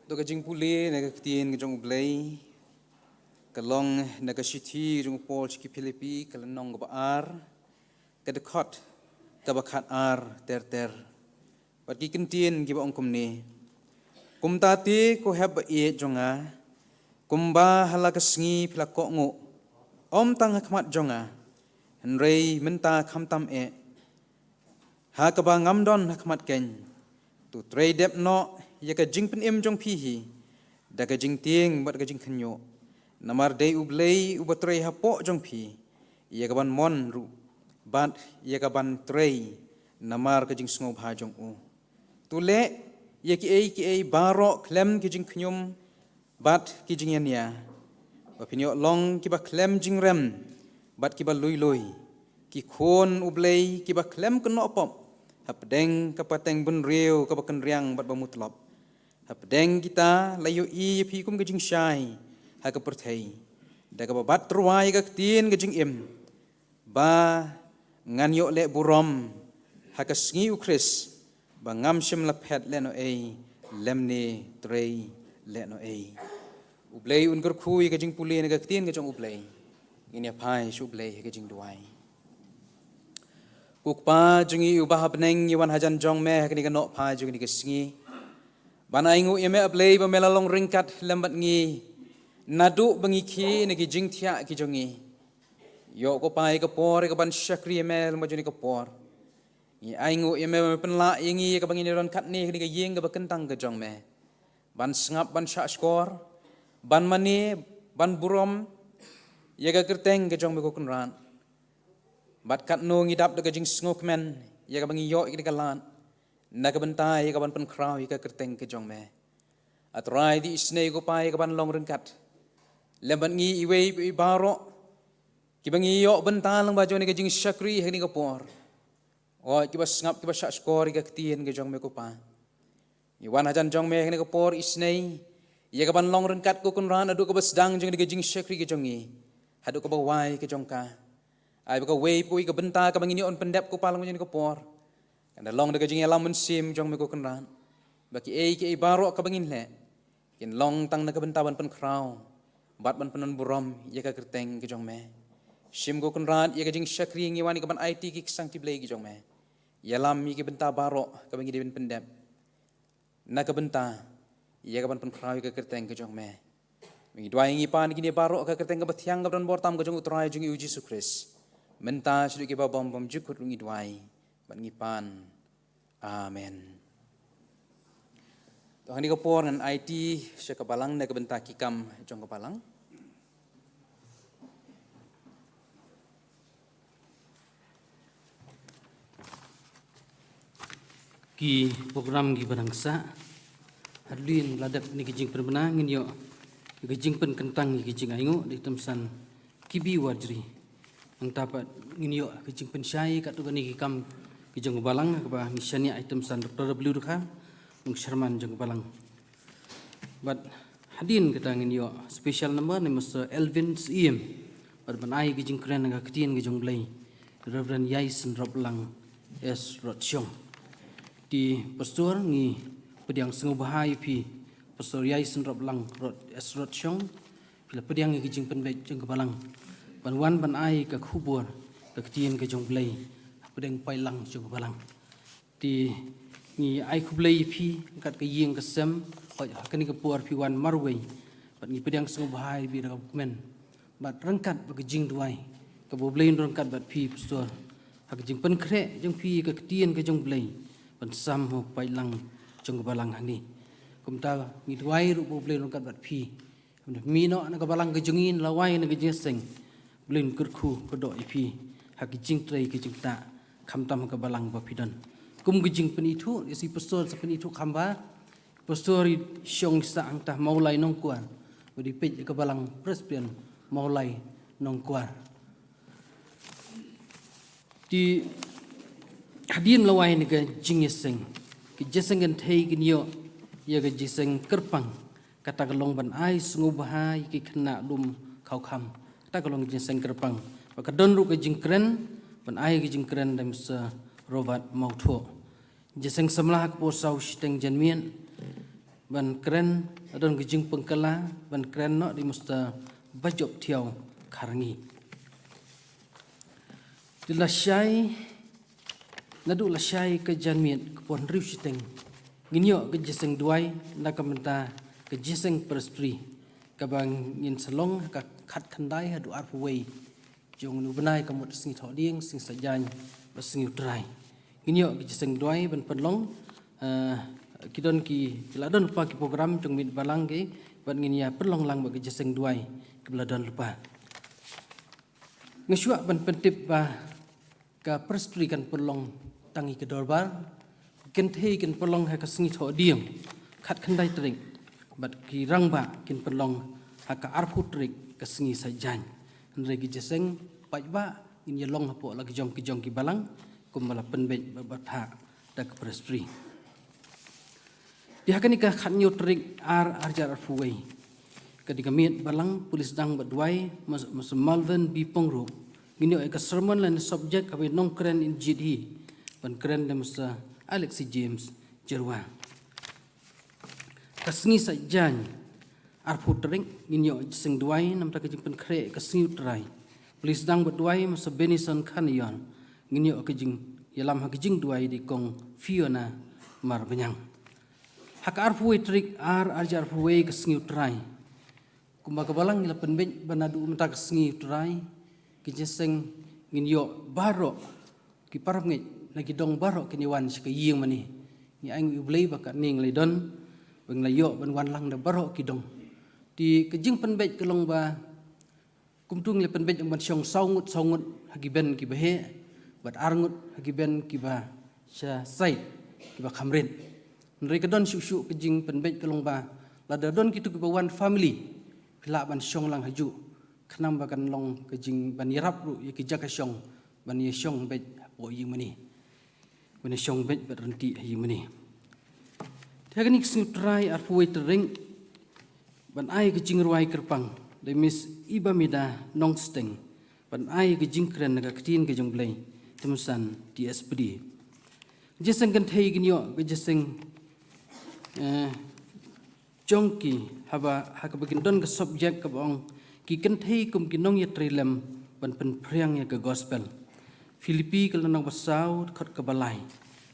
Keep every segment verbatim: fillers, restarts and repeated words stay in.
To ka jingpule na ka ktien ka jong U Blei ka long na ka shithi jong u Paul sha ki Philippi, ka lynnong kaba ar, ka dkhot kaba khat ar ter ter. Bad ki kyntien kiba ong kumne: Kumta te ko hep ba ïeit jong nga, kumba ha la ka sngi phi la kohnguh, ym tang ha khmat jong nga, hynrei mynta khamtam eh, ha kaba ngam don ha khmat keiñ, to trei dep noh ïa ka jingpynim jong phi hi da ka jingtieng bad ka jingkhynñiuh. Namar dei U Blei uba trei hapoh jong phi ïa ka ban mon ruh bad ïa ka ban trei namar ka jingsngewbha jong u. To leh ïa kiei kiei baroh khlem ki jingkhñium bad ki jingïania, ba phin ïoh long kiba khlem jingrem bad kiba lui lui, ki khun U Blei kiba khlem kynnoh pop hapdeng ka pateng bynriew kaba kynriang bad ba mutlop, hapdeng kita la ïohi ïa phi kum ka jingshai ha ka pyrthei, da kaba bat tyrwa ïa ka ktien ka jingim, ba ngan ïoh leh burom ha ka sngi U Khrist, ba ngam shym la phet lehnohei lymne trei lehnohei. U Blei un kyrkhu ïa ka jingpule na ka ktien ka jong U Blei. Ngin ïa phai sha U Blei ha ka jingduwai. Ko Kpa jong ngi uba ha bneng, ngi wan hajan jong me ha kane ka nohphai jong kane ka sngi ban ainguh ïa me, A Blei, ba me la long ryngkat lem bad ngi naduh ba ngi khie na ki jingthiah ki jong ngi. Ïoh ko Pa ïa ka por ïa ka ban shakri ïa me lem bad jong kane ka por. Ngi ainguh ïa me ba me pynlah ïa ngi ïa kaba ngin ïa don katne ha kane ka ïing kaba kyntang ka jong me, ban sngap, ban shahshkor, ban mane, ban burom ïa ka kyrteng ka jong me, ko Kynrad. Bad katno ngi dap da ka jingsngewkmen ïa kaba ngi ïoh ïa kane ka lad na ka bynta ïa ka ban pynkhraw ïa ka kyrteng ka jong me. A Trai, to isynei ko Pa ïa ka ban long ryngkat lem bad ngi iwei pa iwei baroh kiba ngi ïoh bynta lyngba jong kane ka jingshakri ha kane ka por. Oi, kiba sngap, kiba shahshkor ïa ka ktien ka jong me, ko Pa. Ngi wan hajan jong me ha kane ka por, isynei ïa ka ban long ryngkat, ko Kynrad, naduh kaba sdang jong kane ka jingshakri ka jong ngi haduh kaba wai ka jong ka. Ai ba kawei pa kawei ka bynta kaba ngin ïoh ban pyndep, ko Pa, lyngba jong kane ka por, kan da long da ka jingïalam mynsiem jong me, ko Kynrad, ba kiei kiei baroh kaba ngin leh kin long tang na ka bynta ban pynkhraw bad ban pynburom ïa ka kyrteng ka jong me. Shim, ko Kynrad, ïa ka jingshakri ngi wan ïa ka ban aiti ki ksangti Blei ki jong me. Ïalam ïa ki bynta baroh kaba ngi dei ban pyndep na ka bynta ïa ka ban pynkhraw ïa ka kyrteng ka jong me. Ngi duwai ngi pan kine baroh ha ka kyrteng kaba thiang kaba don bor tam ka jong U Trai jong ngi U Jisu Khrist. Mynta shaduh kiba bymjukut ruh ngi duwai bad ngi pan. Amen. To ha kane ka por ngan aiti sha ka balang na ka bynta ki kam jong ka balang. Ki program kiba dang sah. Hadien la dep kine ki jingpynbna ngin ïoh ïa ki jingpynkyntang ïa ki jingainguh da i Khamtam Kibi Warjri. Nangta pat ngin ïoh ïa ki jingpynshai katto katne ki kam ki jong ka balang, kaba ngi shaniah i Khamtam Doktor W Dkhar, nongchairman jong ka balang. Bad hadien kata ngin ïoh special number na i Mister Elvin Syiem. Bad ban ai ki jingkren ha ka ktien ka jong U Blei, Reverend Yaisynroplang S Rotshong. Te Pastor, ngi pdiang sngewbha ïa phi, Pastor Yaisynroplang Rot-, S Rotshong, phi la pdiang ïa ki jingpynbeit jong ka balang ban wan ban ai ka khubor ka ktien ka jong U Blei hapdeng paidlang jong ka balang. Te ngi ai khublei ïa phi ryngkat ka ïing ka sem, hooid, ha kane ka por phi wan marwei. Bad ngi pdiang sngewbha ïa phi da ka kmen bad ryngkat bad ka jingduwai, kaba U Blei un ryngkat bad phi, Pastor, ha ka jingpynkhreh jong phi ïa ka ktien ka jong U Blei ban sam ha u paidlang jong ka balang hangne. Kumta ngi duwai ruh ba U Blei un ryngkat bad phi. Mih noh na ka balang ka jong ngi, lawei na ka jingïaseng, U Blei un kyrkhu kyrdoh ïa phi ha ka jingtrei ka jingktah, khamtam ha ka balang ba phi don. Kum ka jingpynithuh, ïa i Pastor sa pynithuh kham bha. Pastor i shong i sah hangta Mawlai Nongkwar, bad i peit ïa ka balang Presbyterian Mawlai Nongkwar. Te hadien lawei na ka jingïaseng, ka jingïaseng kynthei kin ïoh ïa ka jingïaseng kyrpang, kata ka long ban ai sngewbha ïa ki khynnah lum khaw kham. Kata ka long ka jingïaseng kyrpang. Bad ka don ruh ka jingkren, ban ai ka jingkren da i Mister Robert Mawthoh. Jingïaseng samla ha ka por saw shiteng janmiet, ban kren, don ka jingpynkhlaiñ ban kren noh di Mister Bajop Thiaw Kharngi. Di lashai, naduh lashai ka janmiet ka por hynriew shiteng, ngin ïoh ka jingïaseng duwai na ka bynta ka jingïaseng Presbytery, kaba ngin sa long ha ka khatkhyndai haduh arphew wei jong une u bnai, ka mut sngi Thohdieng, sngi Saitjaiñ bad sngi U Trai. Ngin ïoh ka jingïaseng duwai ban pynlong, eh, ki don ki, ki la don lypa ki program jong miet balang ki, bad ngin ïa pynlong lang bad ka jingïaseng duwai kaba la don lypa. Nga shu kwah ban pyntip ba ka Presbytery kan pynlong tang ïa ka dorbar, kynthei kin pynlong ha ka sngi Thohdieng, khatkhyndai tarik, bad ki rangbah kin pynlong ha ka arphew tarik, ka sngi Saitjaiñ. Hynrei ka jingïaseng paidbah ngin ïa long hapoh la ki jong ki jong ki balang, kumba la pynbeit bad bthah da ka Presbytery. Te ha kane ka khathynñiew tarik ar, ar hajar arphew wei, ka dei ka miet balang pule sdang bad duwai, Mas-, Mister Malvin B Pyngrope, ngin ïoh ïa ka sermon lane subject kaba nongkren in jied hi, ban kren da Mister Alexi James Jyrwa. Ka sngi Saitjaiñ arphew tarik, ngin ïoh jingïaseng duwai namar ka jingpynkhreh ka sngi U Trai. Pule sdang bad duwai, Mister Benison Khanion, ngin ïoh ka jingïalam ha ka jingduwai da i Kong Fiona Marbaniang. Ha ka arphew wei tarik ar, ar hajar arphew wei, ka sngi U Trai, kumba ka balang ngi la pynbeit ba naduh mynta ka sngi U Trai, ka jingïaseng ngin ïoh baroh ki parabangeit na ki dong baroh kin ïa wan sha ka ïing mane. Ngi ainguh ïa U Blei ba kane ngi la don, ba ngi la ïoh ban wan lang da baroh ki dong. Te ka jingpynbeit ka long ba kumto ngi la pynbeit ban shong saw ngut saw ngut ha ki bench kiba heh, bad ar ngut ha ki bench kiba sha side, kiba kham rit. Hynrei ka don shuh shuh ka jingpynbeit ka long ba lada don kito kiba wan family, phi lah ban shong lang hajuh, khnang ba kan long ka jing ban ïarap ruh ïa ki jaka shong, ban ïa shong beit hapoh ïing mane, ban ïa shong beit bad ryntih ha ïing mane. Te ha kane ka sngi U Trai arphew wei tarik, ban ai ka jingrwai kyrpang da i Miss Ibamida Nongsteng, ban ai ka jingkren na ka ktien ka jong U Blei, Tymsan T S Pde. Jingïaseng kynthei, kin ïoh ka jingïaseng, eh, jong ki, haba, ha kaba kin don ka subject kaba ong, ki kynthei kum ki nongïatreilang ban pynphriang ïa ka gospel. Philippi ka lynnong ba saw, dkhot kaba lai.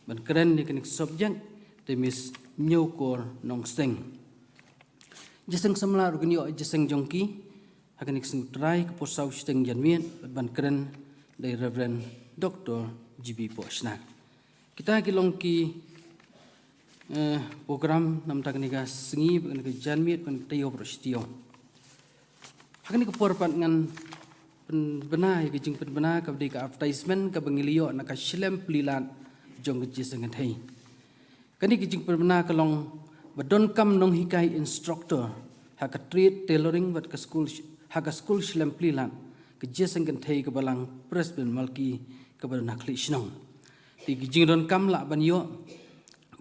Ban kren ïa kane ka subject, da i Miss Ñiewkor Nongsteng. Jingïaseng samla ruh kin ïoh jingïaseng jong ki ha kane ka sngi U Trai, ka por saw shiteng janmiet, bad ban kren da i Reverend Doctor G B Pohshna. Kita ki long ki, eh, program namar kane ka sngi, kane ka janmiet, kane ka taïew baroh shi taïew. Ha kane ka por pat ngan pynbna ïa ka jingpynbna kaba dei ka advertisement kaba ngi la ïoh na ka Shlem Pli Lad jong ka Jingïaseng Kynthei. Kane ka jingpynbna ka long ba donkam nonghikai instructor ha ka trade tailoring bad ka skul sh-, ha ka skul Shlem Pli Lad ka Jingïaseng Kynthei ka Balang Presbyterian Malki kaba don ha Khlieh Shnong. Te ka jingdonkam lah ban ïoh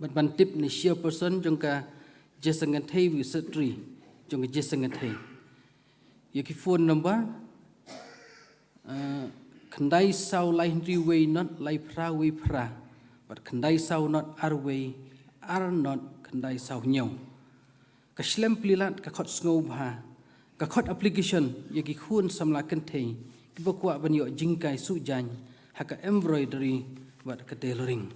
bad ban tip na i chairperson jong ka Jingïaseng Kynthei bad i secretary jong ka Jingïaseng Kynthei. Ïa ki phone number, eh, khyndai saw lai hynriew wei not lai phra wei phra, bad khyndai saw not ar wei ar not khyndai saw hynñiew. Ka Shlem Pli Lad ka khot sngewbha, ka khot application ïa ki khun samla kynthei kiba kwah ban ïoh jinghikai suh jaiñ ha ka embroidery bad ka tailoring.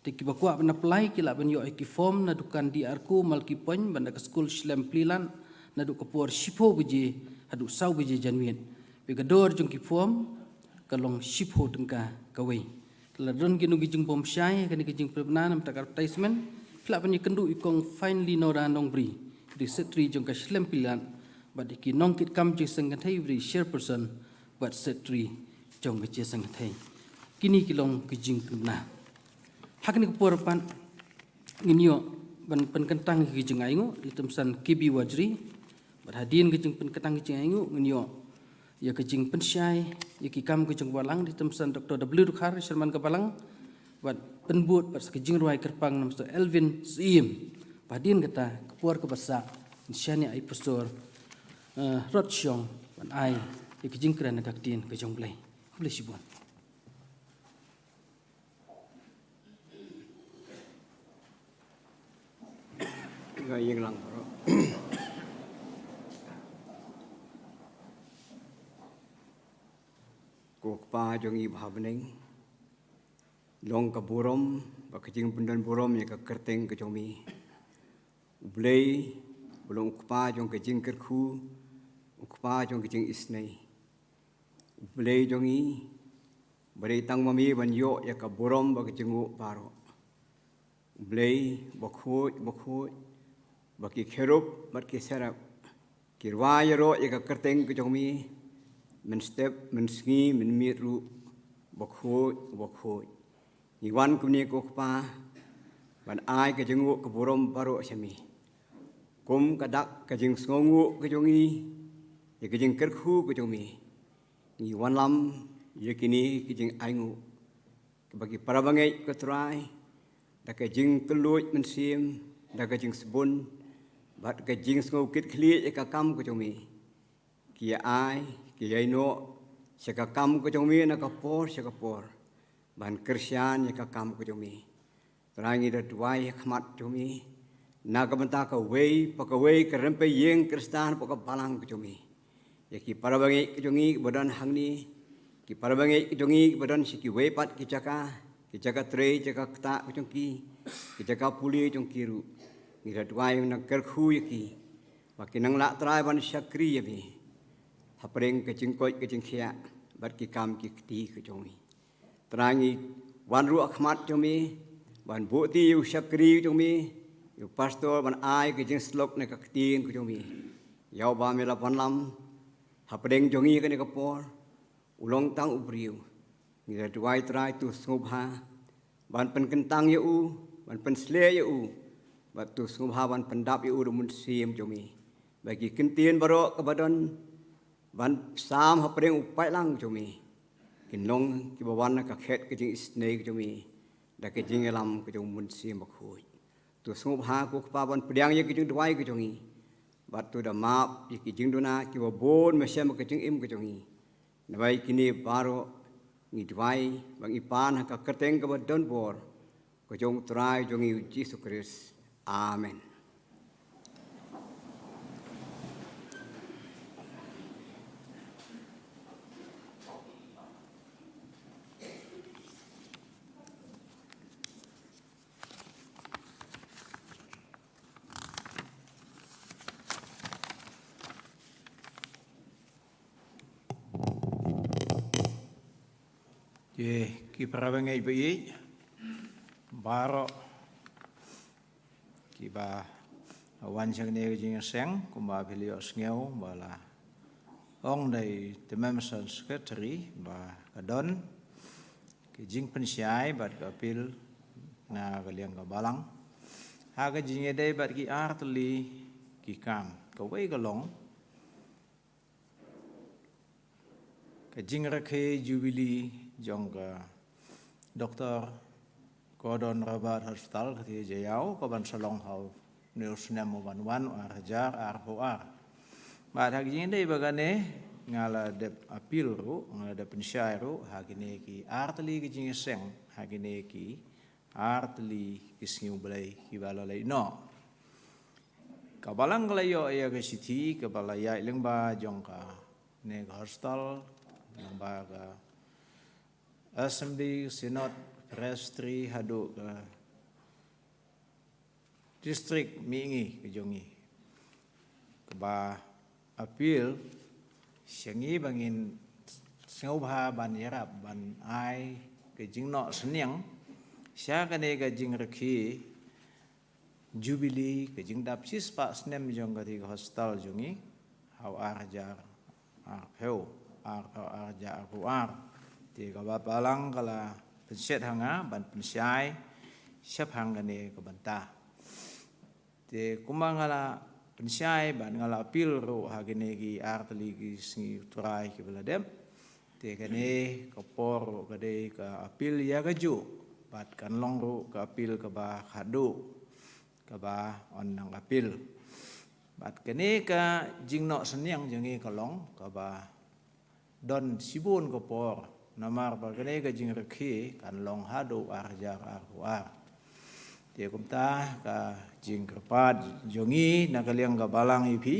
Te kiba kwah ban apply ki lah ban ïoh ïa ki form na dukan D R Co Malki Point bad na ka skul Shlem Pli Lad naduh ka por shiphew baje haduh saw baje janmiet. Bad ka dor jong ki form ka long shiphew tyngka kawei. Te lada don kino ki jingbymshai ha kane ka jingpynbna namar ka advertisement, phi lah ban ïakynduh ïa i Kong Finely Nora Nongbri, i secretary jong ka Shlem Pli Lad, bad ïa ki nongkitkam Jingïaseng Kynthei, i chairperson bad secretary jong ka Jingïaseng Kynthei. Kine ki long ki jingpynbna. Ha kane ka por pat ngin ïoh ban pynkyntang ïa ki jingainguh da i Tymsan K B Wajri. Bad hadien ka jingpynkyntang ki jingainguh ngin ïoh ïa ka jingpynshai ïa ki kam ka jong ka Balang da i Tymsan Doctor W Dkhar, Chairman ka Balang. Bad pynbud bad sa ka jingrwai kyrpang na Mister Elvin Syiem. Bad hadien kata ka por kaba sah ngin shaniah ïa i Pastor, eh, Rod Shong ban ai ïa ka jingkren na ka ktien ka jong U Blei. Khublei shibun. Nga ïeng lang baroh. Ko Kpa jong ngi ba ha bneng, long ka burom bad ka jingpyndon burom ïa ka kyrteng ka jong mi. U Blei ba long u Kpa jong ka jingkyrkhu, u Kpa jong ka jingisynei. U Blei jong ngi, ba dei tang ma mi ban ïoh ïa ka burom bad ka jingnguh baroh. U Blei bakhuid, bakhuid, ba ki kherub bad ki serap ki rwai ïaroh ïa ka kyrteng ka jong mi mynstep, mynsngi, mynmiet ruh, bakhuid, bakhuid. Ngi wan kumne ko Kpa ban ai ka jingnguh ka burom baroh sha mi. Kum ka dak ka jingsngewnguh ka jong ngi ïa ka jingkyrkhu ka jong mi, ngi wanlam ïa kine ki jingainguh ba ki para bangeit ko Trai, da ka jingkylluid mynsiem, da ka jingsbun bad ka jingsngew kit khlieh ïa ka kam ka jong mi, ki ïa ai, ki ïa ïehnoh sha ka kam ka jong mi na ka por sha ka por, ban kyrshan ïa ka kam ka jong mi. Trai ngi da duwai ha khmat jong mi na ka bynta kawei pa kawei ka rympei ïing Khristan pa ka balang ka jong mi. Ïa ki para bangeit ka jong ngi ba don hangne, ki para bangeit ka jong ngi ba don sha kiwei pat ki jaka, ki jaka trei, jaka ktah ka jong ki, ki jaka pule jong ki ruh, ngi da duwai nang kyrkhu ïa ki ba ki nang lah Trai ban shakri ïa mi hapdeng ka jingkoit ka jingkhiah bad ki kam ki kti ka jong mi. Trai ngi wan ruh ha khmat jong mi ban buh ti ïa u shakri jong mi, ïa u pastor ban ai ka jingsyllok na ka ktien ka jong mi. Ïa uba me la wanlam hapdeng jong ngi kane ka por, u long tang u briew. Ngi da duwai Trai to sngewbha ban pynkyntang ïa u, ban pynshlei ïa u, bad to sngewbha ban pyndap ïa u da u Mynsiem jong mi, ba ki ktien baroh kiba don ban sam hapdeng u paidlang jong mi kin long kiba wan na ka khet ka jingisynei ka jong mi da ka jingïalam ka jong u Mynsiem Bakhuid. To sngewbha ko Kpa ban pdiang ïa ka jingduwai ka jong ngi, bad to da map ïa ki jingduna kiba bun mynshem ka jingim ka jong ngi. Namar kine baroh ngi duwai ba ngi pan ha ka kyrteng kaba don bor ka jong u Trai jong ngi u Jisu Khrist. Amen. Ki, ki para bangeit ba ïeit baroh kiba wan sha kane ka jingïaseng, kumba phi la ïohsngew ba la ong da i Tymmen Secretary ba ka don ka jingpynshai bad ka appeal na ka liang ka balang ha ka jingïadei bad ki artylli ki kam. Kawei ka long ka jingrakhe Jubilee jong ka Doctor Gordon Roberts Hospital ka Tiaw Jaiaw, ka ban sa long ha une u snem u ban wan, u ar hajar arphew ar. Bad ha ka jingïadei bad kane nga la dep appeal ruh, nga la dep pynshai ruh ha kine ki artylli ki jingïaseng, ha kine ki artylli ki sngi U Blei kiba la leit noh. Ka balang ka la ïoh ïa ka shithi kaba la ïaid lyngba jong kane ka hostel, lyngba ka Assembly, Synod, Presbytery haduh ka District mihngi ka jong ngi, kaba appeal sha ngi ba ngin sngewbha ban ïarap ban ai ka jingnoh synñiang sha kane ka jingrakhe Jubilee, ka jingdap shispah snem jong kane ka hostel jong ngi ha u ar hajar arphew, arphew, ar hajar arphew ar. Te kaba balang ka la pynshet ha nga ban pynshai shaphang kane ka bynta. Te kumba nga la pynshai bad nga la appeal ruh ha kine ki artylli ki sngi U Trai kiba la dep, te kane ka por ruh ka dei ka appeal ïa kajuh, bad kan long ruh ka appeal kaba khadduh kaba yn nang appeal. Bad kane ka jingnoh synñiang jong ngi ka long kaba don shibun ka por, namar ba kane ka jingrakhe kan long haduh ar hajar arphew ar. Te kumta ka jingkyrpad jong ngi na ka liang ka balang ïa phi,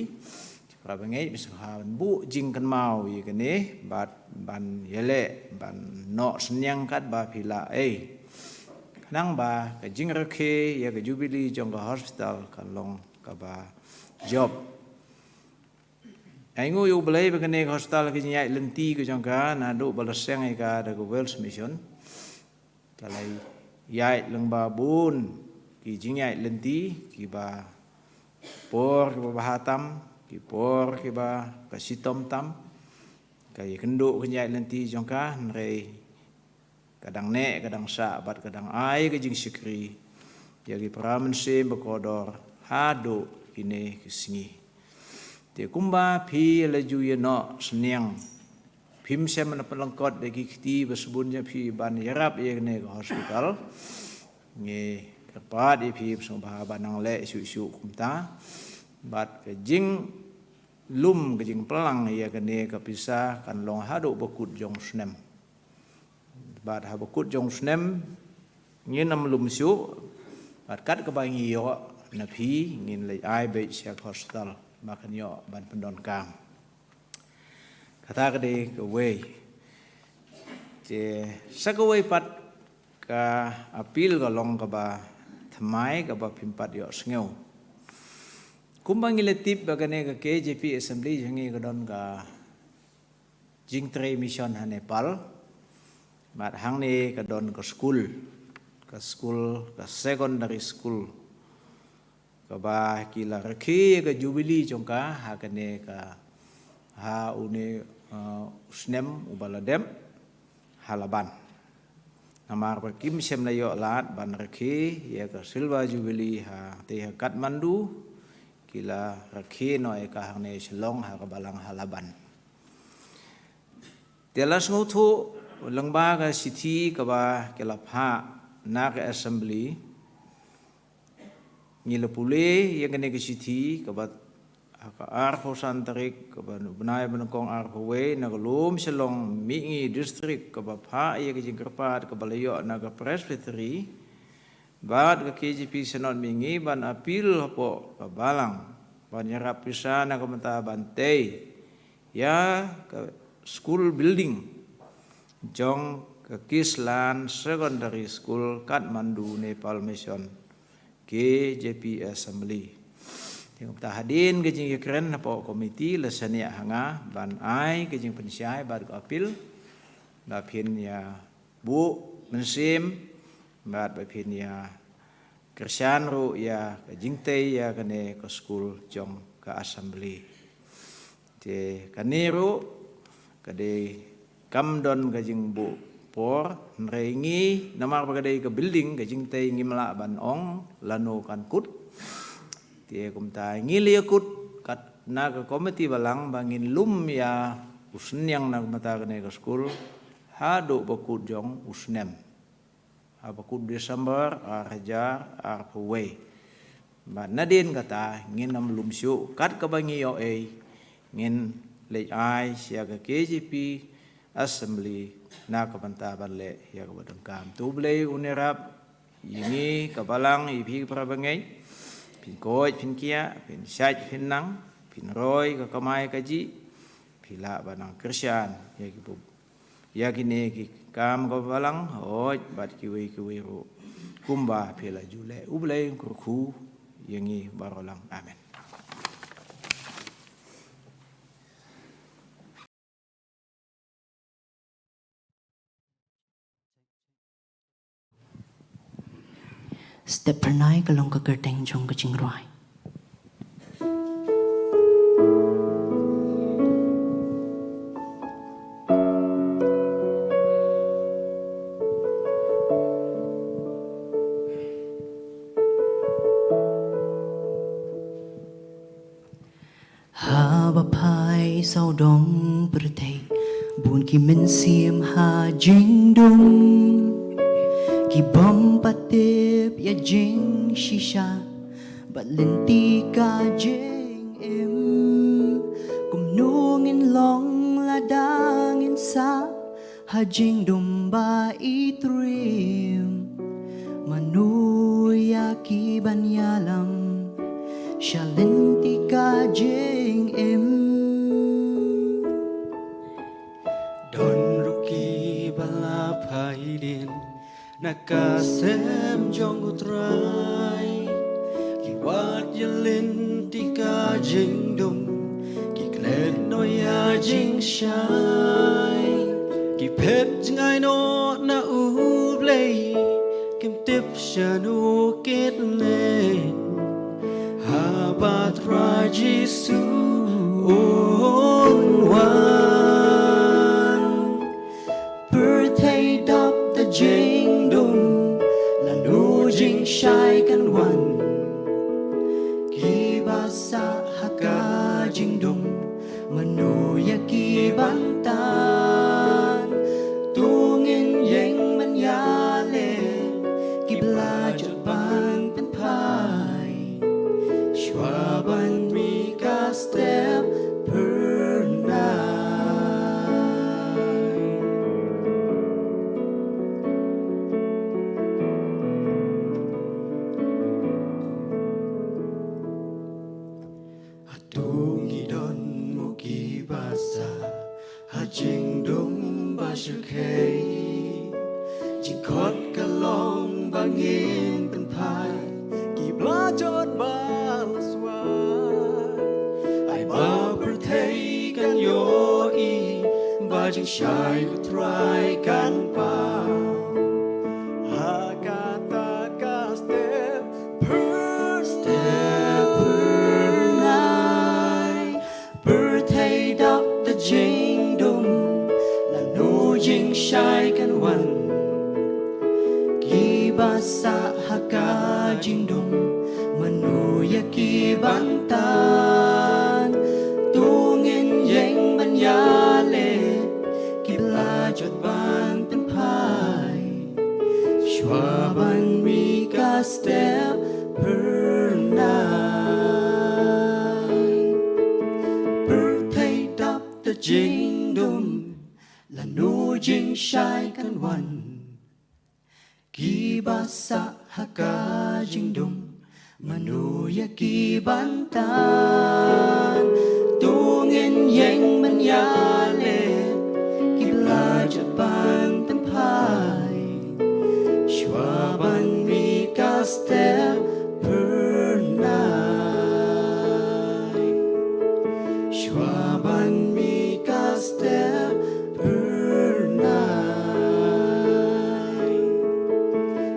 para bangeit, ba sngewbha ban buh jingkynmaw ïa kane bad ban ïaleh ban noh synñiang katba phi lah ei, khnang ba ka jingrakhe ïa ka jubili jong ka hospital kan long kaba jop. Ai nguh ïa U Blei ba kane ka hospital, ka jingïaid lynti ka jong ka naduh ba la seng ïa ka da ka Welsh Mission, ka la ïaid lyngba bun ki jingïaid lynti, kiba por kiba bha tam, ki por kiba ka shitom tam. Ka ïakynduh ka jingïaid lynti jong ka, hynrei ka dang neh, ka dang sah bad ka dang ai ka jingshakri ïa ki para mynsiem ba kordor haduh kine ki sngi. Te kumba phi la ju ïa noh synñiang, phim shym la pynlyngkot da ki kti ba sbun jong phi ban ïarap ïa kane ka hospital. Ngi kyrpad ïa phi ba sngewbha ban nang leh shuh shuh kumta, bad ka jinglum, ka jingpynlang ïa kane ka pisa kan long haduh ba kut jong u snem. Bad haba kut jong u snem ngin ym lum shuh, bad kat kaba ngi ïoh na phi ngin leit ai beit sha ka hospital ba kan ïoh ban pyndonkam. Kata ka dei kawei. Te sa kawei pat ka appeal ka long kaba thymmai, kaba phim pat ïohsngew. Kumba ngi la tip ba kane ka K J P Assembly jong ngi ka don ka jingtrei mission ha Nepal. Bad hangne ka don ka skul, ka skul, ka secondary school, kaba ki la rakhe ïa ka jubili jong ka ha kane ka, ha une, uh, u snem uba la dep ha Laban. Namar ba kim shym la ïoh lad ban rakhe ïa ka silver jubili ha, te ha Kathmandu, ki la rakhe noh ïa ka hangne Shillong ha ka balang ha Laban. Te la sngewthuh lyngba ka shithi kaba ki la phah na ka assembly. Ngi la pule ïa kane ka shithi kaba ha ka arphew san tarik kaba u bnai ba nyngkong arphew wei, na ka lum Shillong Mihngi District, kaba phah ïa ka jingkyrpad kaba la ïoh na ka Presbytery bad ka K J P Synod Mihngi ban appeal hapoh ka balang ban ïarap pisa na ka bynta ban tei ïa ka school building jong ka Kislan Secondary School, Kathmandu, Nepal Mission, K J P Assembly. Te kumta hadien ka jingïakren hapoh komiti la shaniah ha nga ban ai ka jingpynshai bad ka appeal ba phin ïa buh mynsiem bad ba phin ïa kyrshan ruh ïa ka jingtei ïa kane ka skul jong ka assembly. Te kane ruh ka dei kam don ka jingbuh por, hynrei ngi namar ba ka dei ka building, ka jingtei ngim lah ban ong lano kan kut. Te kumta ngi la ïakut kat na ka komiti balang ba ngin lum ïa u synñiang na ka bynta kane ka skul haduh ba kut jong u snem, ha ba kut December ar hajar arphew wei. Bad nadien kata ngin ym lum shuh, kat kaba ngi ïoh ei ngin leit ai sha ka K J P Assembly na ka bynta ban leh ïa kaba donkam. To U Blei un ïarap ïa ngi ka balang, ïa phi para bangeit. Phin koit phin kiah, phin shait phin nang, phin roi ka kamai kajih, phi lah ban nang kyrshan ïa ki bub ïa kine ki kam ka balang, hooid bad kiwei kiwei ruh kumba phi la ju leh. U Blei un kyrkhu ïa ngi baroh lang. Amen. Step phyrnai ka long ka kyrteng jong ka jingrwai. Haba phai sawdong pyrthei, bun ki mynsiem ha jingdum, ki bym pat tip ïa jingshisha bad lynti ka jingim. Kumno ngin long lada ngin sah ha jingdum ba i triem? Mano ïa ki ban ïalam sha lynti ka jingim? Don ruh ki ba la phai dien na ka sem jong U Trai. Ki wad ïa lynti ka jingdum, ki klet noh ïa jingshai. Ki phet jngai noh na U Blei, kim tip shano kit leit haba Trai Jisu un wan. Pyrthei dap da jingdum, lano jingshai kan wan? Ki ba sah ha ka jingdum, mano ïa ki ban tan? To ngin ïeng ban ïaleh, ki ba la jot ban pynphai shuwa ban mih ka step phyrnai. Hato ngi don mo ki ba sah ha jingdum ba shyrkhei? Jingkhot ka long ba ngin pynphai ki ba la jot ba la swai. Ai ba pyrthei kan ïohi ba jingshai U Trai kan paw ha kata ka step phyrnai. Pyrthei dap da jingdum, lano jingshai kan wan? Ki ba sah ha ka jingdum, mano ïa ki ban tan? To ngin ïeng ban ïaleh, ki ba la jot ban pynphai shuwa ban mih ka step phyrnai. Pyrthei dap da jingdum, lano jingshai kan wan? Ki ba sah ha ka jingdum, mano ïa ki ban tan? To ngin ïeng ban ïaleh, ki ba la jot ban pynphai shuwa ban mih ka step phyrnai. Shuwa ban mih ka step phyrnai.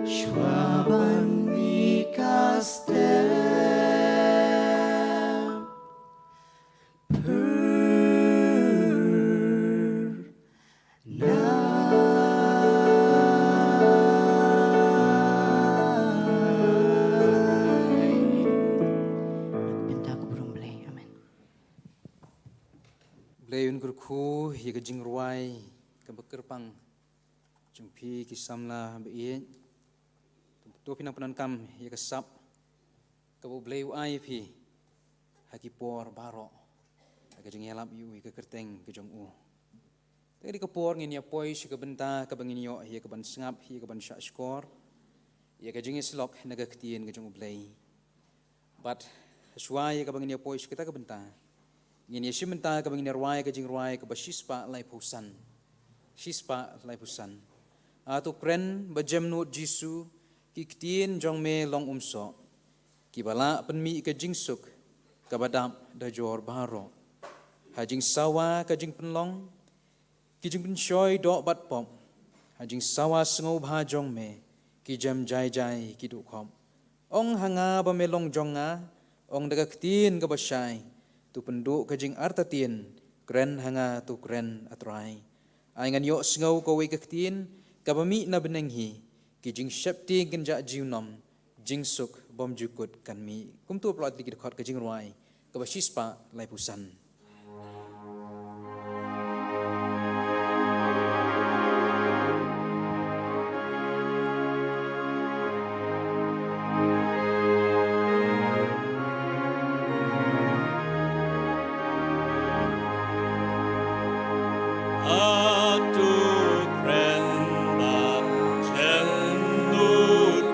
Shuwa ban mih ka step phyrnai. Bynta ka burom Blei. Amen. Blei un kyrkhu ïa ka jingrwai kaba kyrpang jong phi ki samla ba ïeit. To phi nang pyndonkam ïa ka sap kaba U Blei u ai ïa phi ha ki por baroh, ha ka jingïalap ïa u, ïa ka kyrteng ka jong u. Te ka dei ka por ngin ïa poi sha ka bynta kaba ngin ïoh ïa ka ban sngap, ïa ka ban shahshkor ïa ka jingïasyllok na ka ktien ka jong U Blei. Bad shuwa ïa kaba ngin ïa poi sha kata ka bynta, ngin ïa shim bynta kaba ngin ïa rwai, ka jingrwai kaba shispah laiphew san. Shispah laiphew san. A to kren ba jem nud Jisu, ki ktien jong me long umsoh, kiba lah pynmih ka jingsuk kaba dap da jor baroh. Ha jingsawa ka jingpynlong, ki jingpynshoi doh bad pop, ha jingsawa sngewbha jong me, ki jem jai jai ki duh khop. Ong ha nga ba me long jong nga, ong da ka ktien kaba shai, to pynduh ka jingartatien, kren ha nga to kren A Trai. Ai ngan ïohsngew kawei ka ktien kaba mih na bneng hi, ki jingsheptieng kan jah junom, jingsuk bymjukut kan mih. Kumto pynlong ïa ki dkhot ka jingrwai kaba shispah laiphew san. Atu kren ba jem nud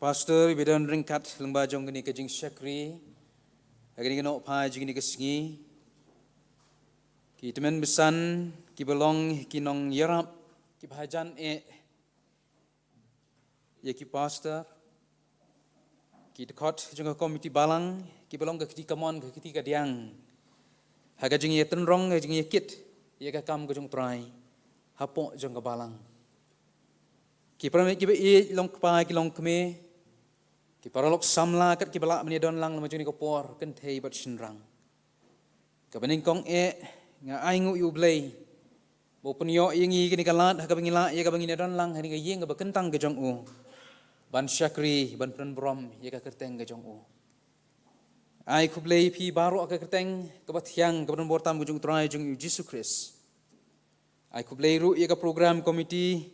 Pastor, iba don ryngkat lyngba jong kane ka jingshakri ha kane ka nohphai jong kane ka sngi, ki tymmen basan kiba long ki nongïarap kiba hajan eh ïa ki pastor, ki dkhot jong ka komiti balang kiba long ka kti kamon ka kti kadiang ha ka jingïatynrong, ka jingïakit ïa ka kam ka jong U Trai hapoh jong ka balang. Ki para meit kiba ïeit, long kpa ki long kmie, ki paralok samla kat kiba lah ban ïadon lang lem ha jong kane ka por kynthei bad shynrang. Kaba nyngkong eh nga ai nguh ïa U Blei ba u pynïoh ïa ngi kane ka lad ha kaba ngi lah ïa kaba ngin ïadon lang ha kane ka ïing kaba kyntang ka jong u ban shakri, ban pynburom ïa ka kyrteng ka jong u. Ai khublei phi baroh ha ka kyrteng kaba thiang kaba donbor tam ka jong U Trai jong ngi U Jisu Khrist. Ai khublei ruh ïa ka program committee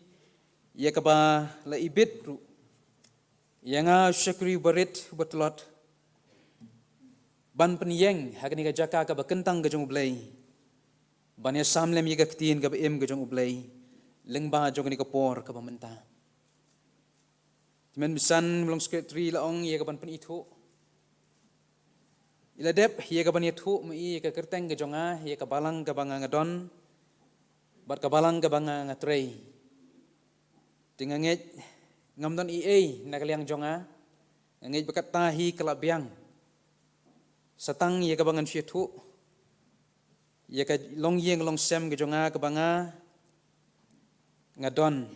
ïa kaba la ibit ruh ïa nga u shakri uba rit uba tlot ban pynïeng ha kane ka jaka kaba kyntang ka jong U Blei ban ïasam lem ïa ka ktien kaba im ka jong U Blei lyngba jong kane ka por kaba mynta. Tymmen basan, ba long secretary, la ong ïa ka ban pynithuh. I la dep ïa ka ban ïathuh ma i ïa ka kyrteng ka jong nga, ïa ka balang kaba nga nga don bad ka balang kaba nga nga trei. Te nga ngeit ngam don ei ei na ka liang jong nga. Nga ngeit ba kata hi ka la biang. Sa tang ïa kaba ngan shu ïathuh ïa ka longïing longsem ka jong nga kaba nga nga don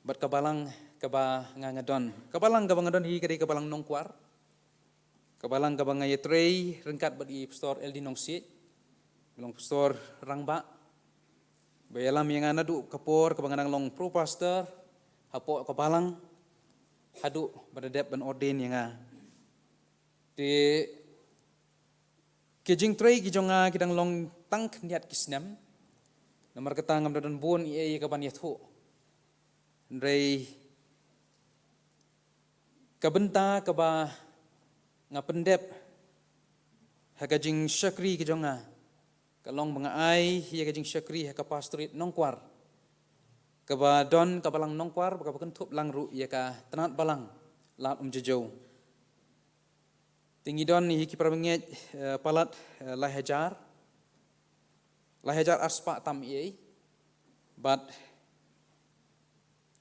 bad ka balang kaba nga nga don. Ka balang kaba nga don hi ka dei ka balang Nongkwar. Ka balang kaba nga ïatrei ryngkat bad i Pastor L D Nongsiej, ba long pastor rangbah, ba ïalam ïa nga naduh ka por kaba nga dang long pro pastor hapoh ka balang haduh ba da dep ban ordain ïa nga. Te ki jingtrei ki jong nga ki dang long tang khyndiat ki snem. Namar kata ngam da don bun ei ei ka ban ïathuh. Hynrei ka bynta kaba nga pyndep ha ka jingshakri ka jong nga ka long ba nga ai ïa ka jingshakri ha ka pastorate Nongkwar, kaba don ka balang Nongkwar, ba kaba kynthup lang ruh ïa ka tnat balang Lad Umjajiew. Te ngi don hi ki para bangeit, eh, palat, eh, lai hajar, lai hajar arspah tam ei ei. Bad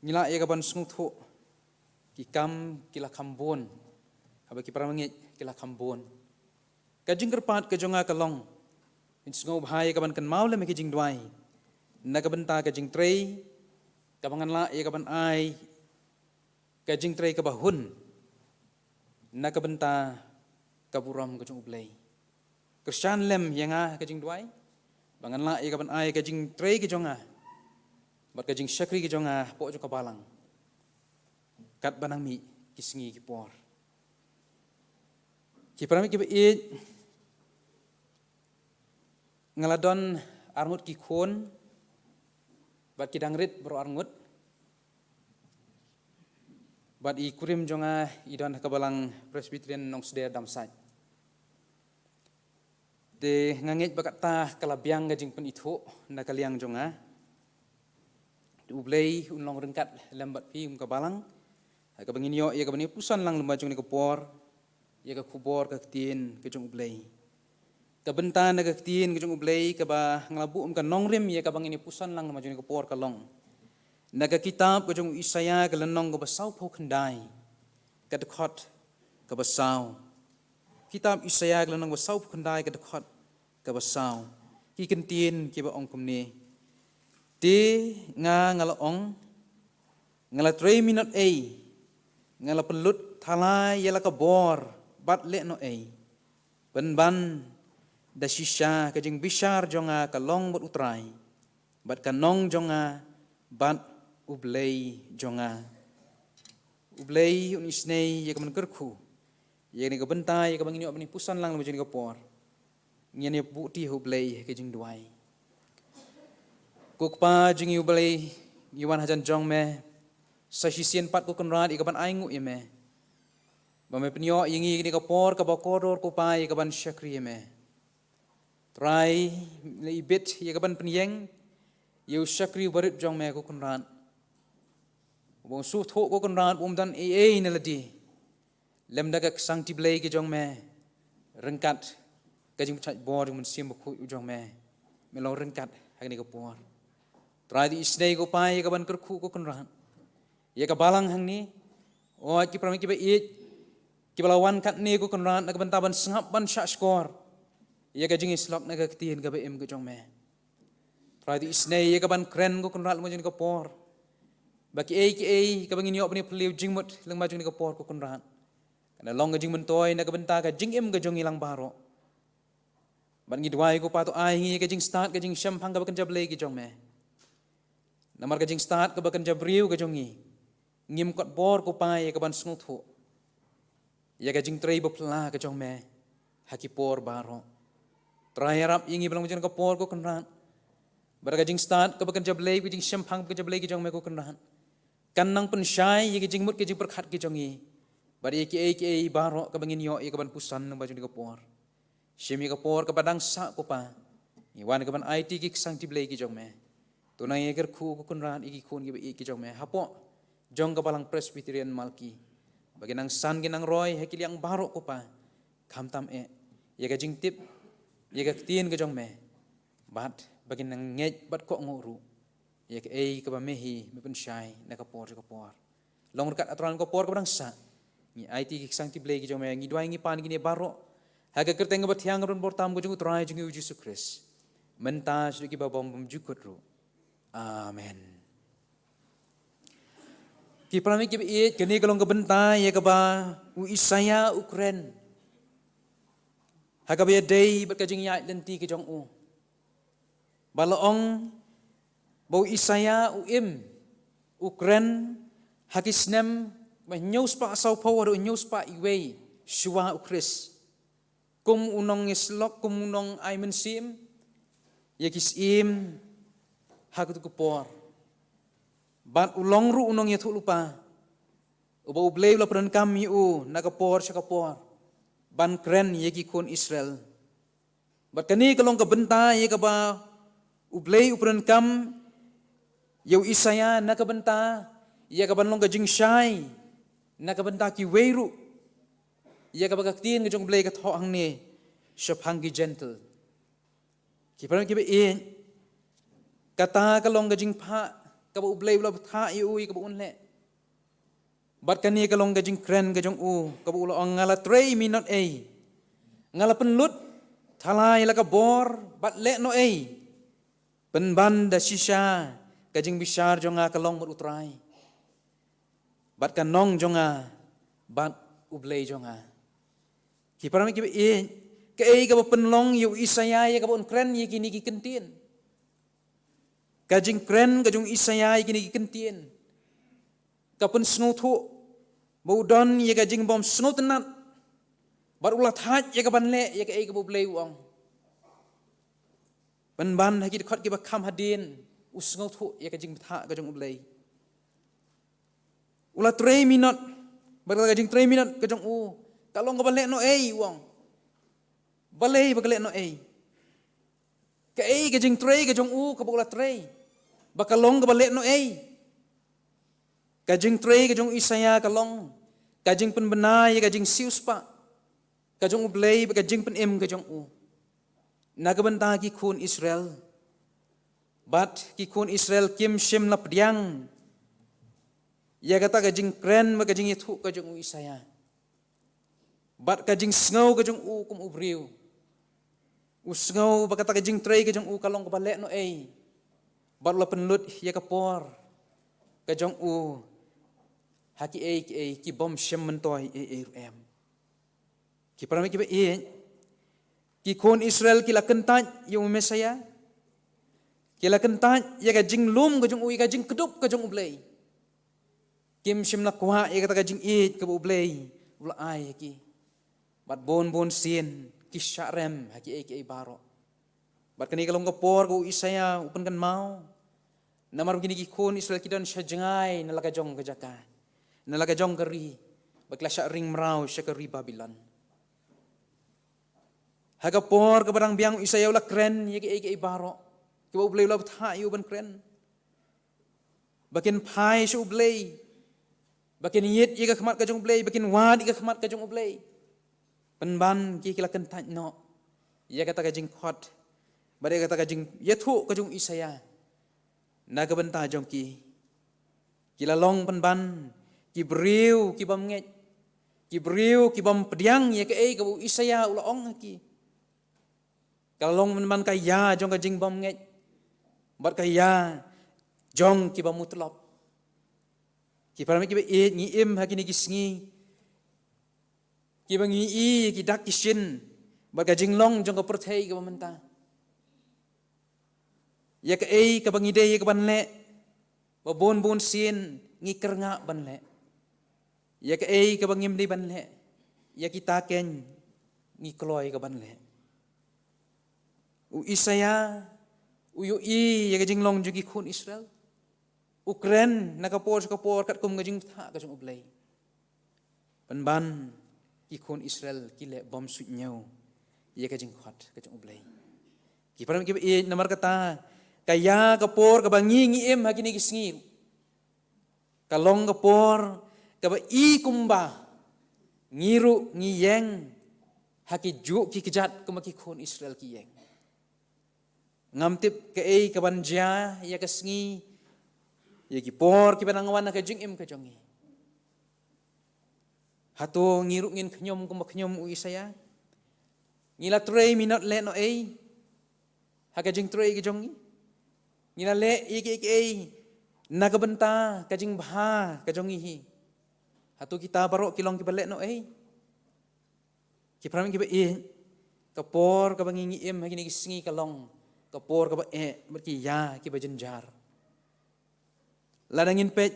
ngi lah ïa ka ban sngewthuh ki kam ki la kham bun, haba ki para bangeit ki la kham bun. Ka jingkyrpad ka jong nga ka long, ngin sngew bha ïa ka ban kynmaw lem ïa ki jingduwai na ka bynta ka jingtrei kaba ngan lah ïa ka ban ai ka jingtrei kaba hun na ka bynta ka burom ka jong U Blei. Kyrshan lem ïa nga ha ka jingduwai ba ngan lah ïa ka ban ai ka jingtrei ka jong nga bad ka jingshakri ka jong nga hapoh jong ka balang katba nang mih ki sngi ki por. Ki para meit kiba ïeit, nga la don arngut ki khun bad ki dang rit baroh arngut. Bad i kurim jong nga i don ha ka balang Presbyterian Nongsder Damsait. Te nga ngeit ba kata ka la biang ka jingpynithuh na ka liang jong nga. Te U Blei un long ryngkat lem bad phi kum ka balang ha kaba ngin ïoh ïa ka ban ïa puson lang lem bad jong kane ka por ïa ka khubor ka ktien ka jong U Blei. Ka bynta na ka ktien ka jong U Blei kaba nga la buh kum ka nongrim ïa kaba ngin ïa puson lang lem bad jong kane ka por ka long na ka kitab ka jong u Isaïah ka lynnong kaba sawphew khyndai ka dkhot kaba saw. Kitab Isaïah ka lynnong kaba sawphew khyndai ka dkhot kaba saw. Ki kyntien kiba ong kumne: Te nga nga la ong, nga la trei minot ei, nga la pynlut thala ïa la ka bor bad lehnohei, pynban da shisha ka jingbishar jong nga ka long bad U Trai, bad ka nong jong nga bad U Blei jong nga. U Blei un isynei ïa ka ban kyrkhu ïa kane ka bynta ïa kaba ngin ïoh ban ïa puson lang lem bad jong kane ka por. Ngin ïa buh ti ha U Blei ha ka jingduwai. Ko Kpa jong ngi U Blei, ngi wan hajan jong me sa shisien pat ko Kynrad ïa ka ban ai nguh ïa me ba me pynïoh ïa ngi kane ka por kaba kordor ko Pa ïa ka ban shakri ïa me. Trai, la ibit ïa ka ban pynïeng ïa u shakri uba rit jong me ko Kynrad. U Ba u sngewthuh ko Kynrad ba um don ei ei na lade, lymda ka ksangkti Blei ka jong me, ryngkat ka jingpynshait bor jong u Mynsiem Bakhuid u jong me, me long ryngkat ha kane ka por. Trai, to isnei ko Pa ïa ka ban kyrkhu ko Kynrad, ïa ka balang hangne. O ki para bangeit kiba ïeit, kiba la wan katne ko Kynrad na ka bynta ban sngap, ban shahshkor ïa ka jingïasyllok na ka ktien kaba im ka jong me. Trai, to isnei ïa ka ban kren ko Kynrad lyngba jong kane ka por, ba kiei kiei kaba ngin ïoh ban ïaphylliew jingmut lyngba jong kane ka por ko Kynrad, kan long ka jingmyntoi na ka bynta ka jingim ka jong ngi lang baroh. Bad ngi duwai ko Pa, to ai ha ngi ka jingstad, ka jingshemphang kaba kynja Blei ka jong me. Namar ka jingstad kaba kynja briew ka jong ngi, ngim kot bor ko Pa ïa ka ban sngewthuh ïa ka jingtrei baphylla ka jong me ha ki por baroh. Trai, ïarap ïa ngi lyngba jong kane ka por ko Kynrad, ba da ka jingstad kaba kynja Blei, ka jingshemphang kaba kynja Blei ka jong me ko Kynrad, kan nang pynshai ïa ka jingmut, ka jingpyrkhat ka jong ngi, bad ïa kiei kiei baroh kaba ngin ïoh ïa ka ban puson lyngba jong kane ka por. Shim ïa ka por kaba dang sah ko Pa, ngi wan ka ban aiti ki ksangkti Blei ki jong me. To nang ïa kyrkhu ko Kynrad ïa ki khun kiba ïeit ki jong me hapoh jong ka Balang Presbyterian Malki, ba kin nang san, kin nang roi ha ki liang baroh ko Pa, khamtam eh ïa ka jingtip ïa ka ktien ka jong me, bad ba kin nang ngeit bad kohnguh ruh ïa kaei kaba me hi me pynshai na ka por sha ka por. Long ryngkat, A Trai, lyngba ka por kaba dang sah. Ngi aiti ki ksangkti Blei ki jong me, ngi duwai, ngi pan kine baroh ha ka kyrteng kaba thiang, kaba don bor tam, ka jong U Trai jong ngi U Jisu Khrist, mynta shaduh kiba bymjukut ruh. Amen. Ki para bangeit kiba ïeit, kane ka long ka bynta ïa kaba u Isaïah u kren ha kaba ïadei bad ka jingïaid lynti ka jong u. Ba la ong ba u Isaïah u im, u kren ha ki snem ba hynñiew spah sawphew haduh hynñiew spah wei shuwa U Khrist, kum u nongïasyllok, kum u nongai mynsiem ïa ki syiem ha katu ka por. Bad u long ruh u nongïathuhlypa uba U Blei u la pyndonkam ïa u na ka por sha ka por ban kren ïa ki khun Israel. Bad kane ka long ka bynta ïa kaba U Blei u pyndonkam ïa u Isaïah na ka bynta ïa ka ban long ka jingshai na ka bynta kiwei ruh, ïa kaba ka ktien ka jong U Blei ka thoh hangne shaphang ki Jentil. Ki para bangeit kiba ïeit, kata ka long ka jingphah kaba U Blei u la bthah ïa u ïa kaba un leh. Bad kane ka long ka jingkren ka jong u kaba u la ong, nga la trei minot ei, nga la pynlut thalai la ka bor bad lehnohei, pynban da shisha ka jingbishar jong nga ka long bad U Trai, bad ka nong jong nga bad U Blei jong nga. Ki para bangeit kiba ïeit, kaei kaba pynlong ïa u Isaïah ïa kaba un kren ïa kine ki kyntien? Ka jingkren ka jong u Isaïah ïa kine ki kyntien ka pynsngewthuh ba u don ïa ka jingbym sngewtynnad, bad u la thait ïa ka ban leh ïa kaei kaba U Blei u ong. Pynban ha ki dkhot kiba kham hadien u sngewthuh ïa ka jingbthah ka jong U Blei. U la trei minot, bad ka jingtrei minot ka jong u ka long kaba lehnohei, u ong. Balei ba ka lehnohei? Kaei ka jingtrei ka jong u kaba u la trei ba ka long kaba lehnohei? Ka jingtrei ka jong u Isaïah ka long ka jingpynbna ïa ka jingsiewspah ka jong U Blei bad ka jingpynim ka jong u na ka bynta ki khun Israel. Bad ki khun Israel kim shym la pdiang ïa kata ka jingkren bad ka jingïathuh ka jong u Isaïah. Bad ka jingsngew ka jong u kum u briew, u sngew ba kata ka jingtrei ka jong u ka long kaba lehnohei, bad u la pynlut ïa ka por ka jong u ha kiei kiei ki bym shym myntoi ei ei ruh em. Ki para bangeit kiba ïeit, ki khun Israel ki la kyntait ïa u Messiah, ki la kyntait ïa ka jinglum ka jong u, ïa ka jingkdup ka jong U Blei. Kim shym la kwah ïa kata ka jingïeit kaba U Blei u la ai ha ki. Bad bun bun sien ki shah rem ha kiei kiei baroh. Bad kane ka long ka por kaba u Isaïah u pynkynmaw, namar ba kine ki khun Israel ki don sha jngai na la ka jong ka jaka, na la ka jong ka ri, bad ki la shah ring mraw sha ka ri Babilon. Ha ka por kaba dang biang u Isaïah u la kren ïa kiei kiei baroh kiba U Blei u la bthah ïa u ban kren, ba kin phai sha U Blei, Ba kin ïit ïa ka khmat ka jong U Blei, ba kin wad ïa ka khmat ka jong U Blei. Pynban ki ki la kyntait noh ïa kata ka jingkhot bad ïa kata ka jingïathuh ka jong u Isaïah. Na ka bynta jong ki, ki la long pynban ki briew ki bym ngeit, ki briew ki bym pdiang ïa kaei kaba u Isaïah u la ong ha ki. Ka la long pynban ka ïa jong ka jingbymngeit bad ka ïa jong ki ba mutlop. Ki para bangeit kiba ïeit, ngi im ha kine ki sngi kiba ngi i ki dak ki shin bad ka jinglong jong ka pyrthei kaba mynta. Ïa kaei kaba ngi dei ïa kaban leh, ba bun bun sien ngi kyrngah ban leh. Ïa kaei kaba ngim dei ban leh, ïa kita kein ngi kloi kaban leh. U Isaïah u ïohi ïa ka jinglong jong ki khun Israel. U kren na ka por sha ka por katkum ka jingbthah ka jong U Blei. Pynban ki khun Israel ki leh bym suidñiew ïa ka jingkhot ka jong U Blei. Ki para bangeit kiba ïeit, namar kata ka ïa ka por kaba ngi ngi im ha kine ki sngi, ka long ka por kaba i kumba ngi ruh ngi ïeng ha ki juk ki kjat kumba ki khun Israel ki ïeng. Ngam tip kaei kaban jia ïa ka sngi, ïa ki por kiba nang wan ha ka jingim ka jong ngi. Hato ngi ruh ngin khñium kumba khñium u Isaïah? Ngi la trei mynno leh noh ei ha ka jingtrei ka jong ngi? Ngi la leh ïa kiei kiei na ka bynta ka jingbha ka jong ngi hi? Hato kita baroh ki long kiba leh noh ei? Ki para bangeit kiba ïeit, ka por kaba ngi ngi im ha kine ki sngi ka long ka por kaba eh bad ki ïa kiba jynjar. Lada ngin peit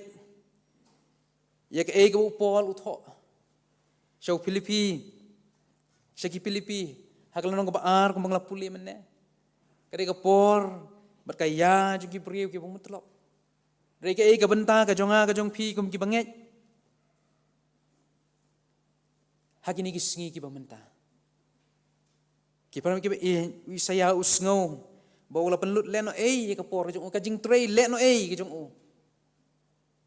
ïa kaei kaba u Paul u thoh sha u Philippi, sha ki Philippi, ha ka lynnong kaba ar kumba nga la pule mynne, ka dei ka por bad ka ïa jong ki briew kiba mutlop. Dei kaei ka bynta ka jong nga ka jong phi kum kiba ngeit ha kine ki sngi kiba mynta. Ki para bangeit kiba ïeit, u Isaïah u sngew ba u la pynlut leh noh ei ïa ka por ka jong u, ka jingtrei leh noh ei ka jong u.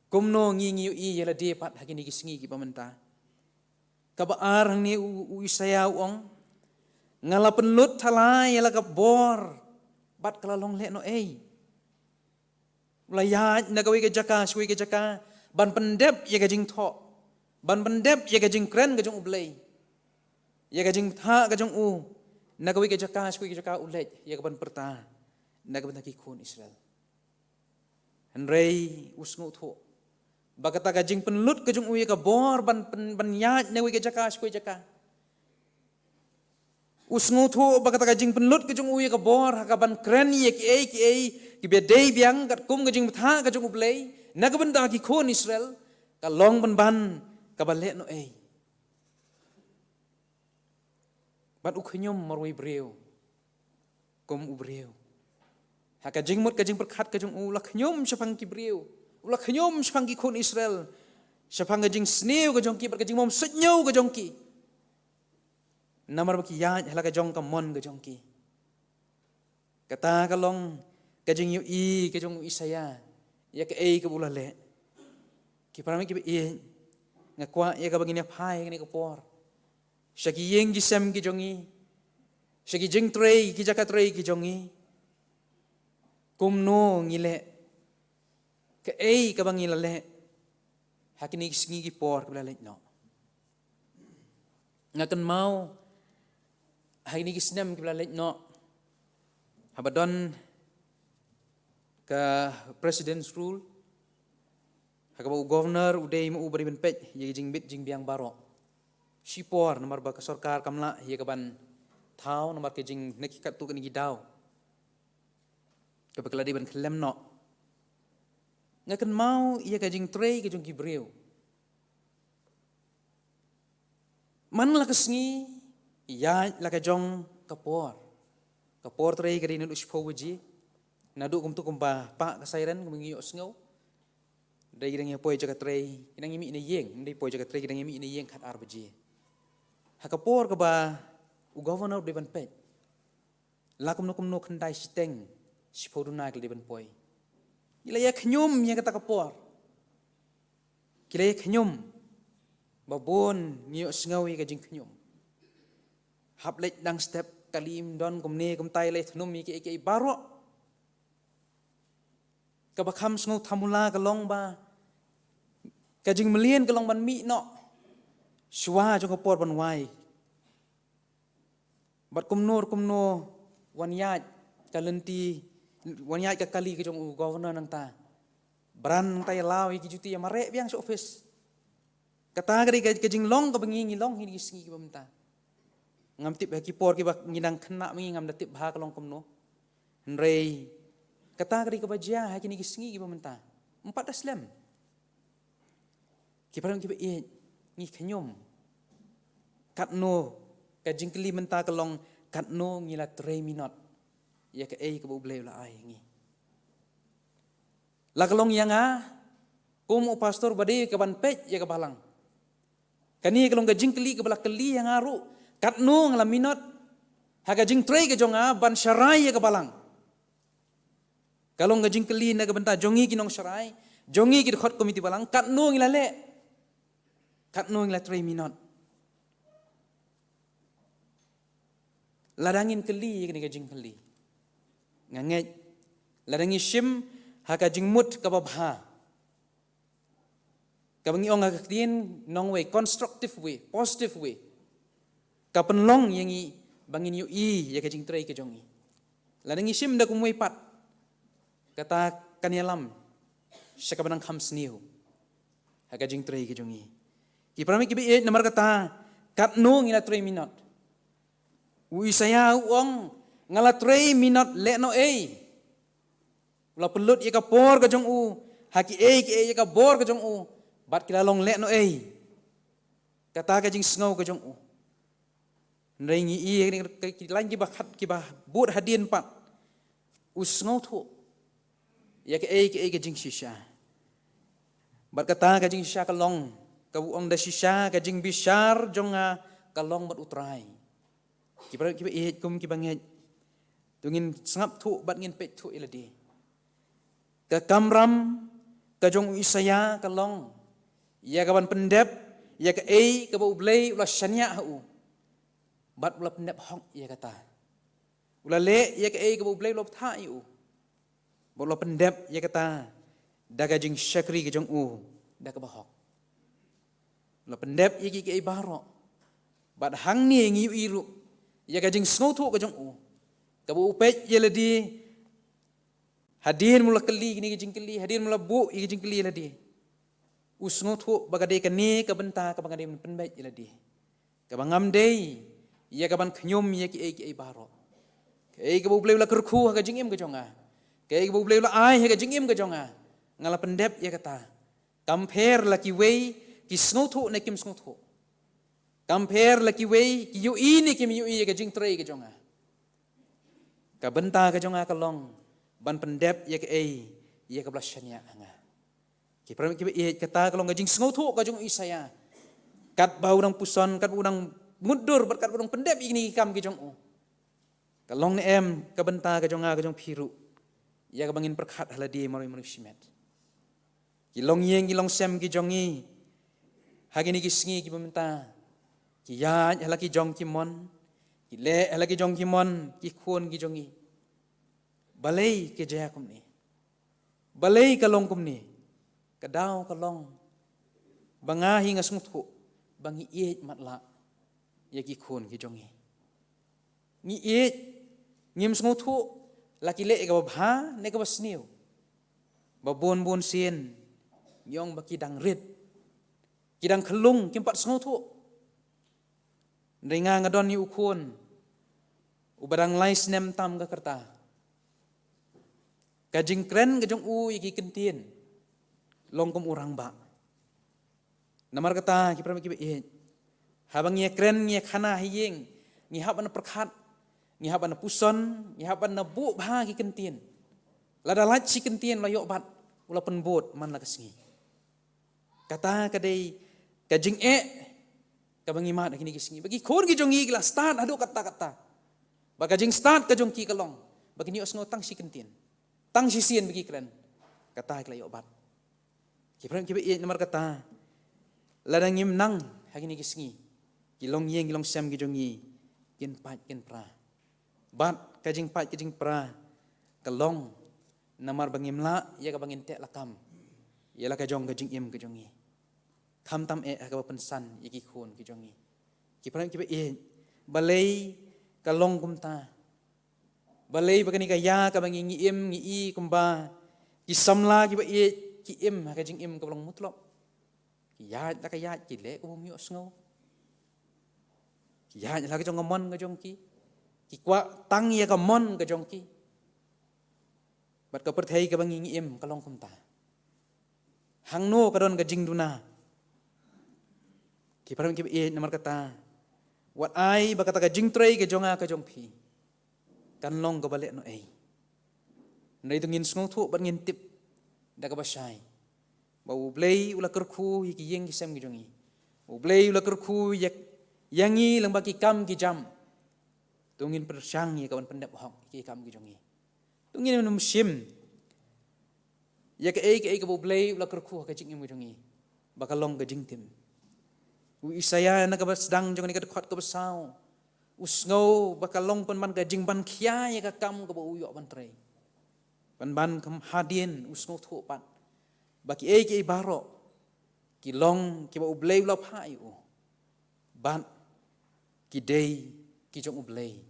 Kumno ngi ngi ïohi ïa lade pat ha kine ki sngi kiba mynta? Kaba ar hangne u, u Isaïah u ong, nga la pynlut thala ïa la ka bor bad ka la long leh noh ei. U la ïaid na kawei ka jaka sha kawei ka jaka ban pyndep ïa ka jingthoh, ban pyndep ïa ka jingkren ka jong U Blei. Ïa ka jingbthah ka jong u, na kawei ka jaka sha kawei ka jaka u leit ïa ka ban pyrta na ka bynta ki khun Israel. Hynrei u sngewthuh ba kata ka jingpynlut ka jong u ïa ka bor ban pyn-, ban ïaid na kawei ka jaka sha kawei ka jaka, u sngewthuh ba kata ka jingpynlut ka jong u ïa ka bor ha kaban kren ïa kiei kiei kiba dei biang katkum ka jingbthah ka jong U Blei na ka bynta ki khun Israel, ka long pynban kaba leh noh ei. Bad u khñium marwei briew kum u briew. Ha ka jingmut ka jingpyrkhat ka jong u, u la khñium shaphang ki briew, u la khñium shaphang ki khun Israel, shaphang ka jingsniew ka jong ki bad ka jingbymsuidñiew ka jong ki. Namar ba ki ïaid ha la ka jong ka mon ka jong ki. Kata ka long ka jingïohi ka jong u Isaïah ïa kaei kaba u la leh. Ki para bangeit kiba ïeit, nga kwah ïa kaba ngin ïa phai kane ka por sha ki ïing ki sem ki jong ngi, sha ki jingtrei, ki jaka trei ki jong ngi. Kumno ngi leh, kaei kaba ngi la leh ha kine ki sngi ki por kiba la leit noh? Nga kynmaw ha kine ki snem kiba la leit noh, haba don ka President's Rule, ha kaba u Governor u dei ma u ba dei ban peit ïa ki jingbit jingbiang baroh. Shipor namar ba ka sorkar kam lah ïa kaban thaw namar ka jing na ki katto katne ki daw kaba ka la dei ban khyllem noh. Nga kynmaw ïa ka jingtrei ka jong ki briew. Man la ka sngi ïaid la ka jong ka por. Ka por trei ka dei naduh shiphew baje. Naduh kumto kumba pah ka siren kumba ngi ïohsngew, dei ki dang ïa poi jaka trei, ki dang ïa mih na ïing, ym dei poi jaka trei, ki dang ïa mih na ïing khatar baje. Ha ka por kaba u Governor u dei ban peit, la kumno kumno khyndai shiteng, shiphew duna ki la dei ban poi. Ngi la ïa khñium ïa kata ka por. Ki la ïa khñium, ba bun ngi ïohsngew ïa ka jingkhñium. Hap leit dang step, kali ym don, kumne kumtai, la ïa thnum ïa kiei kiei baroh. Kaba kham sngew thamula ka long ba ka jingmlien ka long ban mih noh shuwa jong ka por ban wai. Bad kumno kumno, wan ïaid ka lynti, wan ïaid ka kali ka jong u governor nangta. Bran nangta ïa law ïa ki juti, ïa mareh biang sha office. Kata ka dei ka, ka jinglong kaba ngi, ngi long ha kine ki sngi kiba mynta. Ngam tip ha ki por kiba ngi dang khynnah ma ngi, ngam da tip bha ka long kumno. Hynrei kata ka dei kaba jia ha kine ki sngi kiba mynta. Ym pat da slem. Ki paralok kiba ïeit, ngi khñium. Katno, ka jingkylli mynta ka long, katno ngi la trei minot ïa kaei kaba U Blei u la ai ha ngi. La ka long ïa nga kum u pastor ba dei kaban peit ïa ka balang. Kane ka long ka jingkylli kaba la kylli ïa nga ruh, katno nga la minot ha ka jingtrei ka jong nga ban sharai ïa ka balang. Ka long ka jingkylli na ka bynta jong ngi ki nongsharai, jong ngi ki dkhot komiti balang, katno ngi la leh, katno ngi la trei minot. Lada ngin kylli ïa kane ka jingkylli, nga ngeit lada ngi shim ha ka jingmut kaba bha, kaba ngi ong ha ka ktien nongwei constructive way, positive way, ka pynlong ïa ngi ba ngin ïohi ïa ka jingtrei ka jong ngi. Lada ngi shim da kumwei pat, kata kan ïalam sha kaba nang kham sniew ha ka jingtrei ka jong ngi. Ki paralok kiba ïeit, namar kata, katno ngi la trei minot. U Isaïah u ong, nga la trei minot lehnohei. U la pynlut ïa ka por ka jong u ha kiei kiei ïa ka bor ka jong u, bad ki la long lehnohei. Kata ka jingsngew ka jong u. Hynrei ngi ïohi ha kine ki lain kiba khat kiba bud hadien pat, u sngewthuh ïa kaei kaei ka jingshisha. Bad kata ka jingshisha ka long, kaba u ong da shisha, ka jingbishar jong nga ka long bad U Trai. Ki paralok kiba ïeit, kum kiba ngeit, to ngin sngap thuh bad ngin peit thuh ïa lade. Ka kamram ka jong u Isaïah ka long ïa kaban pyndep ïa kaei kaba U Blei u la shaniah ha u, bad u la pyndep hok ïa kata. U la leh ïa kaei kaba U Blei u la bthah ïa u, bad u la pyndep ïa kata da ka jingshakri ka jong u da kaba hok. U la pyndep ïa kiei kiei baroh. Bad hangne ngi ïohi ruh ïa ka jingsngewthuh ka jong u, kaba u peit ïa lade. Hadien ba u la kylli kine ki jingkylli, hadien ba u la buh ïa ki jingkylli ïa lade, u sngewthuh ba ka dei kane ka bynta kaba nga dei ban pynbeit ïa lade, kaba ngam dei ïa kaban khñium ïa kiei kiei baroh. Kaei kaba U Blei u la kyrkhu ha ka jingim ka jong nga, kaei kaba U Blei u la ai ha ka jingim ka jong nga, nga la pyndep ïa kata. Kam pher la kiwei ki sngewthuh ne kim sngewthuh. Kam pher la kiwei ki ïohi ne kim ïohi ïa ka jingtrei ka jong nga. Ka bynta ka jong nga ka long ban pyndep ïa kaei, ïa kaba la shaniah ha nga. Ki paralok kiba ïeit, kata ka long ka jingsngewthuh ka jong u Isaïah. Katba u dang puson, katba u dang mutdur, bad katba u dang pyndep ïa kine ki kam ki jong u, ka long ne em ka bynta ka jong nga, ka jong phi ruh, ïa kaba ngin pyrkhat ha lade marwei marwei shimet? Ki longïing ki longsem ki jong ngi ha kine ki sngi kiba mynta, ki ïaid ha la ki jong ki mon, ki leh ha la ki jong ki mon ki khun ki jong ngi. Balei ka jia kumne? Balei ka long kumne? Ka daw ka long ba nga hi nga sngewthuh ba ngi ïeit matlah ïa ki khun ki jong ngi. Ngi ïeit, ngim sngewthuh la ki leh ïa kaba bha ne kaba sniew. Ba bun bun sien ngi ong ba ki dang rit, ki dang khyllung, kim pat sngewthuh. Hynrei nga, nga don ïa u khun uba dang lai snem tam ka rta. Ka jingkren ka jong u ïa ki ktien long kum u rangbah. Namar kata, ki paralok kiba ïeit, haba ngi ïakren, ngi ïakhana ha ïing, ngi hap ban pyrkhat, ngi hap ban puson, ngi hap ban buh bha ki ktien. Lada lait shi ktien la ïoh bat, u la pynbud man la ka sngi. Kata ka dei ka jingeh kaba ngi mad ha kine ki sngi, ba ki khun ki jong ngi ki la stad haduh katta katta. Ba ka jingstad ka jong ki ka long ba kin ïohsngew tang shi ktien, tang shisien ba ki kren, kata ki la ïoh bat. Ki paralok kiba ïeit, namar kata, Lada ngim nang ha kine ki sngi, ki longïing ki longsem ki jong ngi kin pait kin pra. Bad ka jingpait ka jingpra ka long namar ba ngim lah ïa kaba ngin teh lakam ïa la ka jong ka jingim ka jong ngi. Khamtam eh ha kaba pynsan ïa ki khun ki jong ngi. Ki paralok kiba ïeit, balei ka long kumta? Balei ba kane ka ïa kaba ngi, ngi im ngi i kumba ki samla kiba ïeit ki im ha ka jingim kaba long mutlop? Ki ïaid la ka ïaid, ki leh kumba ym ïohsngew. Ki ïaid la ka jong ka mon ka jong ki. Ki kwah tang ïa ka mon ka jong ki. Bad ka pyrthei kaba ngi, ngi im ka long kumta. Hangno ka don ka jingduna? Ki paralok kiba ïeit, namar kata, wat ai ba kata ka jingtrei ka jong nga ka jong phi kan long kaba lehnohei. Hynrei to ngin sngewthuh bad ngin tip da kaba shai ba U Blei u la kyrkhu ïa ki ïing ki sem ki jong ngi. U Blei u la kyrkhu ïa, ïa ngi lyngba ki kam ki jam. To ngin pyrshang ïa ka ban pyndep hok ïa ki kam ki jong ngi. To ngin ym shim ïa kaei kaei kaba U Blei u la kyrkhu ha ka jingim ka jong ngi ba ka long ka jingtim. U Isaïah na kaba sdang jong kane ka dkhot kaba saw, u sngew ba ka long pynban ka jingban khia ïa ka kam kaba u ïoh ban trei. Pynban kham hadien u sngewthuh pat ba kiei kiei baroh ki long kiba U Blei u la phah ïa u. Bad ki dei ki jong U Blei.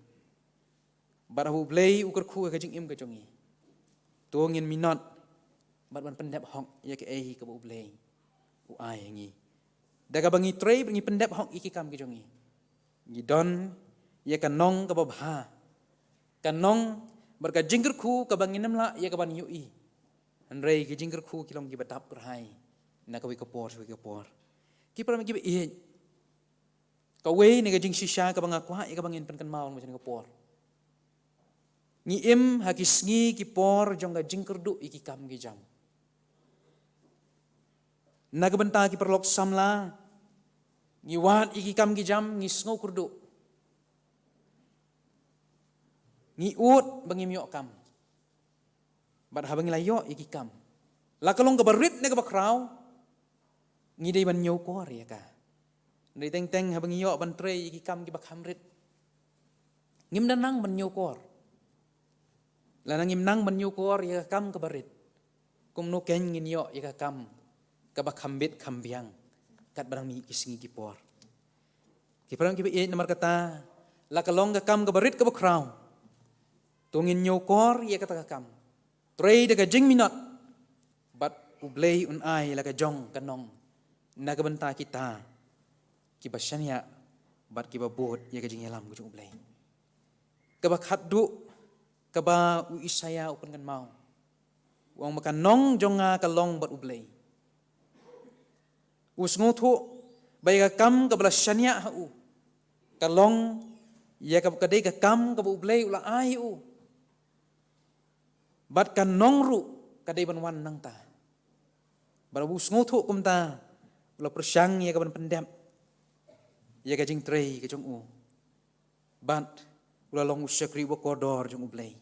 Bad haba U Blei u kyrkhu ïa ka jingim ka jong ngi, to ngin minot bad ban pyndep hok ïa kaei kaba U Blei u ai ïa ngi. Da kaba ngi trei bad ngi pyndep hok ïa ki kam ki jong ngi, ngi don ïa ka nong kaba bha, ka nong bad ka jingkyrkhu kaba ngin ym lah ïa ka ban ïohi. Hynrei ki jingkyrkhu ki long kiba dap kyrhai na kawei ka por sha kawei ka por. Ki paralok kiba ïeit, kawei na ka jingshisha kaba nga kwah ïa kaba ngin pynkynmaw ha kane ka por. Ngi im ha ki sngi ki por jong ka jingkyrduh ïa ki kam ki jam. Na ka bynta ki paralok samla, ngi wad ïa ki kam ki jam, ngi sngew kyrduh. Ngi ud ba ngim ïoh kam. Bad haba ngi la ïoh ïa ki kam, la ka long kaba rit ne kaba khraw, ngi dei ban ñiewkor ïa ka. Hynrei teng teng haba ngi ïoh ban trei ïa ki kam kiba kham rit, ngim da nang ban ñiewkor. Lada ngim nang ban ñiewkor ïa ka kam kaba rit, kumno kein ngin ïoh ïa ka kam kaba kham bit kham biang katba dang mih ki sngi ki por? Ki paralok kiba ïeit, namar kata, la ka long ka kam kaba rit kaba khraw, to ngin ñiewkor ïa kata ka kam, trei da ka jingminot, bad U Blei un ai la ka jong ka nong na ka bynta kita kiba shaniah bad kiba bud ïa ka jingïalam ka jong U Blei. Kaba khatduh kaba u Isaïah u pynkynmaw, u ong ba ka nong jong nga ka long bad U Blei. U sngewthuh ba ïa ka kam kaba la shaniah ha u ka long ïa ka, ka dei ka kam kaba U Blei u la ai u. Bad ka nong ruh ka dei ban wan nangta. Bad u sngewthuh kumta, u la pyrshang ïa ka ban pyndep ïa ka jingtrei ka jong u. Bad u la long u shakri uba kordor jong U Blei.